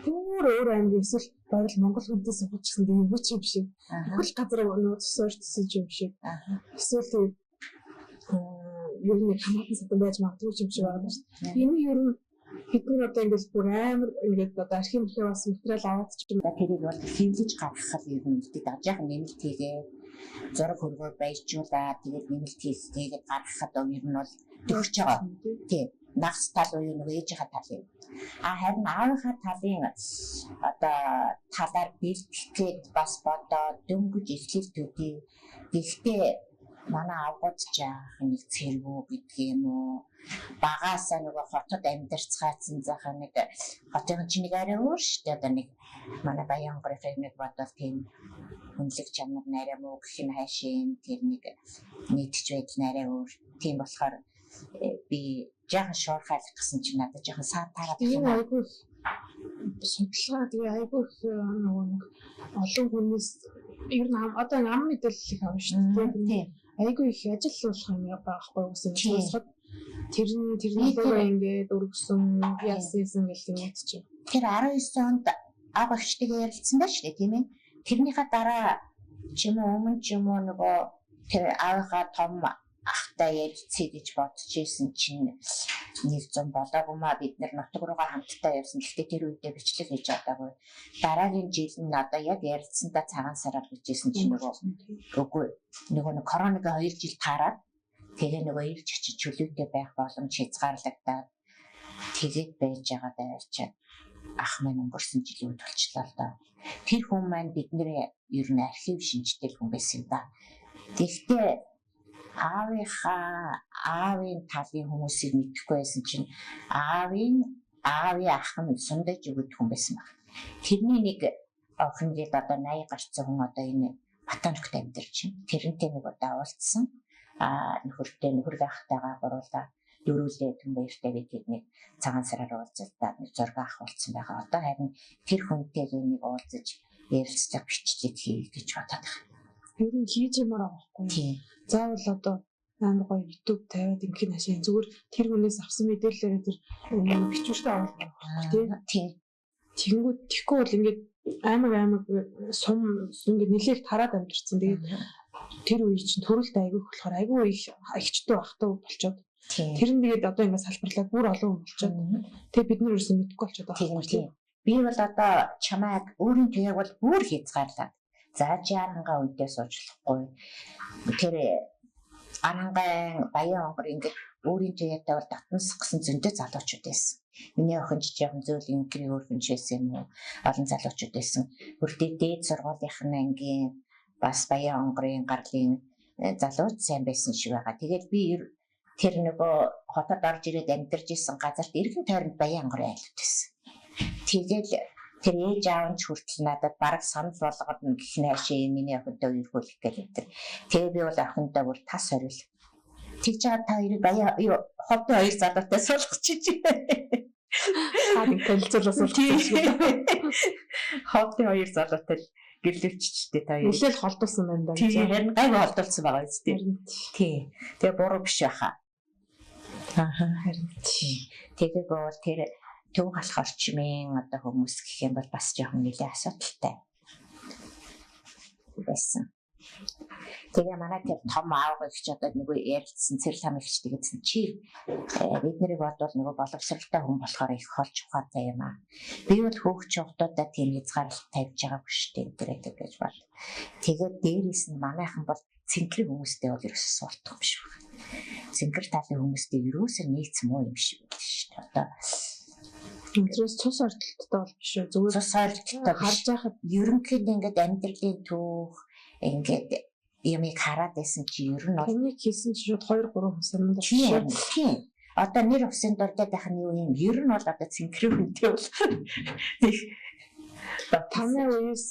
өөр аймаг эсвэл баг л Монгол хүнтэй суух гэсэн юм уу юм шиг. Бүхэл газар нууц суурьтсан юм шиг. Эсвэл ер нь хамаатан садан байж магадгүй юм шиг байгаа шүү дээ. Энэ ер нь бид нар одоо ингээд бүр амар ингээд одоо архив мөрхөө бас материал аваад ч юм. Тэрийг бол хэвлэж гаргахад ер нь үлдээд байгаа. Жаахан нэмэлт хийгээ зураг хөргөөр баяжуулаад тэгээд нэмэлт хийгээд гаргахад ер нь бол төгсөж байгаа. Тийм. Нагс тал буюу нөгөө ээжийнхаа талын. А харин аавынхаа талын одоо талаар бэлтгэх гээд бас бодоод дөнгөж эхлэл төдий. Гэхдээ манай авгууд жаах нэг цэргүү гэдэг юм уу? Багаасаа нөгөө хотод амьдарцгаацсан заахаа нэг хотын чинь нэг арай өөр шүү дээ. Одоо нэг манай Баянгорын нэг бодвол тийм үнэлэг чанар нь арай муу гэх нь хайшин тэр нэг нийтч байдал нь арай өөр. Тийм болохоор би жаахан шуурхайлах гэсэн чинь надад жаахан саад таарад Энэ айгүй судалгаа тэгээ айгүй их нөгөө нэг олон хүнээс ер нь одоо ам мэдээлэл их авна шүү дээ. Тийм. Айгүй их ажил болох юм байхгүй юу гэсэн Тийм. сонсоход тэр нь тэр Би нь ингээд өргөсөн яасан гэх юм уу чи. Тэр 19 онд аг эгчтэйгээ ярилцсан байж тээ тийм ээ. Тэрнийхээ дараа ч юм уу өмнө ч юм уу нөгөө тэр аавынхаа том ахтай ярилцъя гэж бодож исэн чинь нэг зам болоогүй маа бид нэр нутаг руугаа хамтдаа явсан. Гэхдээ тэр үедээ бичлэг хийж чадаагүй. Дараагийн жил нь одоо яг ярилцсантаа цагаан сараар гэж исэн чинь нөгөө үгүй нөгөө нэг коронагийн 2 жил таарад тэгээ нөгөө ирж очиж чөлөөтэй байх боломж хязгаарлагдаад тэгээд байж байгаа дайрчаад ах маань өнгөрсөн жилүүд болчлоо л доо. Тэр хүн маань бидний ер нь архив шинжтэй хүн байсан юм да. Тэгэхдээ аавынхаа аавын талын хүмүүсийг мэдэхгүй байсан чинь аавын аавын ах нь сундаж өгöd хүн байсан баг. Тэрний нэг охин гээд одоо 80 гарцсан хүн одоо энэ Батаногт амьдарч байна. Тэрнтэй нэг удаа уулзсан. Аа нөхөртэй нөхөр ахтайгаа гуруулаа дөрүүлээ түн баяртай би тэднийг цагаан сараар уулзалтаад нэг зураг авахулсан байгаа. Одоо харин тэр хүнтэйгээ нэг уулзаж ярилцлага бичлэг хийе гэж бодоод байна. Ер нь хийж юмар байгаа байхгүй юу? Тийм. Заавал одоо амар гоё YouTube тавиад ингэх нь хашаа зүгээр тэр хүнээс авсан мэдээлэлээрээ тэр бичвэртэй оруулах байхгүй тий. Тийм. Тэгэнгүүт тэгэхгүй бол ингээд аймаг аймаг сум ингээд нэлээх тараад амьдэрсэн. Тэгээд тэр үе чинь төрөлт айгүй их болохоор айгүй их эгчтэй багтай болчоод Тийм. тэр нь тэгээд одоо ингээд салбарлаад бүр олон хүн болчоод тэгээд бид нар ерөөсөө мэдэхгүй болчоод байгаа Тийм байхгүй тий. тийм. Би бол одоо чамайг өөрийн туяаг бол бүр хязгаарлаад. За чи арангаа үедээ сууж болохгүй. Тэр арангаан баян онгор ингээд өөрийн туяатай бол дотносох гэсэн зөндөө залуучууд байсан. Миний охин ч жоохон зөөл инкри өөрхөн ч байсан юм уу? Олон залуучууд байсан. Хүртээ дээд сургуулийнхын ангийн бас баян онгорын гарлын залууч сайн байсан шиг байгаа. Тэгээд би тэр нөгөө хотод орж ирээд амьдарч исэн газарт эргэн тойронд баян онгорын айлууд байсан. Тэгэл тэр ээж аав нь ч хүртэл надад бараг санал болгоод нь гэх наашаа миний охинтой үерхүүлэх гэл энэ төр. Тэгээ би бол охиндоо бүр тас хорил. Тэгж байгаа та хоёрыг баяа юу ховдын хоёр залуутай суулгачих чи. Та нэг танилцуулаас Тийм. болсон. Ховдын хоёр залуутай л гэрлэвччтэй та хоёр. Нэлээл холдуулсан байна даа. Тийм харин гайгүй холдуулсан байгаа биз дээ. Харин Тийм. Тэгээ буруу биш байхаа. Аа. харин Тэгээд бол тэр төв галах орчмын одоо хүмүүс гэх юм бол бас жоохон нэлээ асуудалтай байсан. Тэгээ манай тэр том аав эгч одоо нөгөө ярилцсан цэрэл хам эгч тэгсэн чи бид нарыг бодвол нөгөө боловсралтай хүн болохоор их холж ухаантай юм аа. Би бол хөөгч чухтуудаа тийм хязгаарлалт тавьж байгаагүй шүү дээ энэ тэр гэж бод. Тэгээд дээрээс нь манайхан бол цэнхэр хүмүүстэй бол ерөөсөө суултах юм шиг байна. Цэнхэр талын хүмүүстэй ерөөсөө нийц муу юм шиг байл шүү дээ. Одоо Өнөөдрөөс цус ордлолттой бол биш үү? Зүгээр цус ордлолттой биш. Харж байхад Ерөнхийдөө ингээд амьдралын түүх ингээд юмыг хараад байсан чи ер нь бол таныг хийсэн чи шууд 2 3 хүн санаанд тийм орчихсон. тийм. Одоо нэр усын дурдаад байх нь юу юм? Ер нь бол одоо цэнхэр хүнтэй бол нэг Танай үеэс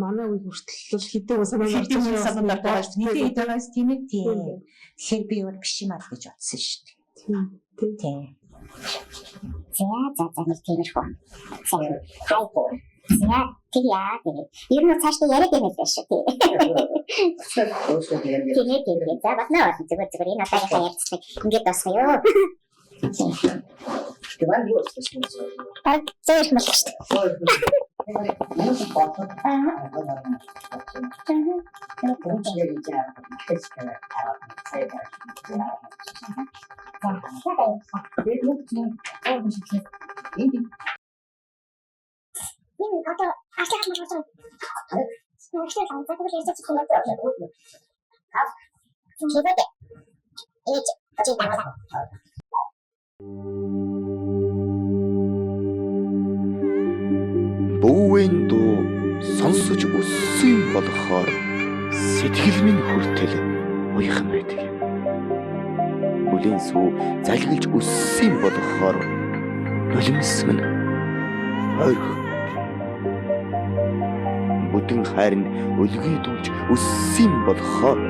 манай үе хүртэл хэдэн хүн санаанд орж хэдэн хүн байгаа санаанд орж байгаа шүү. Нэлээд хэд байгаас тийм ээ. Тийм. Тийм. Тэгэхээр би бол биш юм аа гэж бодсон шүү дээ. Тийм. Тийм. Тийм. За за за нэг тиймэрхүү. За хайгуу. За тэр яа гэнэ. Ер нь цаашдаа яриад юм байлаа шүү тий. Тийм ээ тийм ээ. За болно болно зүгээр зүгээр энэ удаагийнхаа ярилцлага ингээд дуусгая юу. Баг зөөр юм болчих шүү дээ. Энэ одоо ажлын хаалт болж байгаа. Нүгэлээ л за тэгвэл ярьж байгаа юм. Тэгээд ээж чи дагуулаа. Бүүвэн дуу сонсож өссөн болохоор сэтгэл минь хүртэл уяхан байдаг юм. Бүлийн сүү залгилж өссөн болохоор нулимс минь ойрхон байдаг. Бүдэн хайр нь өлгий дүүлж өссөн болохоор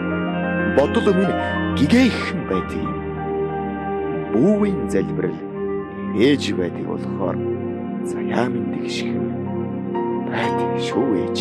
бодол минь гэгээхэн байдаг юм. Бүүвэн залбирал ээж байдаг болохоор заяа минь дэгшхэн байдаг шүү ээж.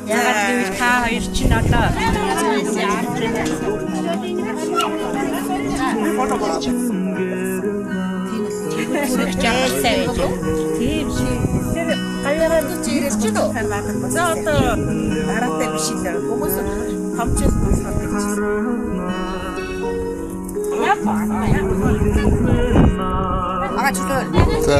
Яагаад гэвэл та хоёр чинь одоо тийм шиг. Тэр гаяараа чирэж чинь үү? За одоо дараатай биш л хүмүүс томчос дуусгаад ирчихсэн. Ага чөлөө. За.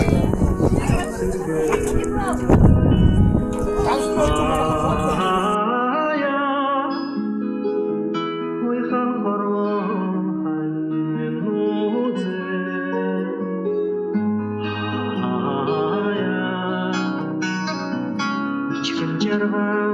Jarva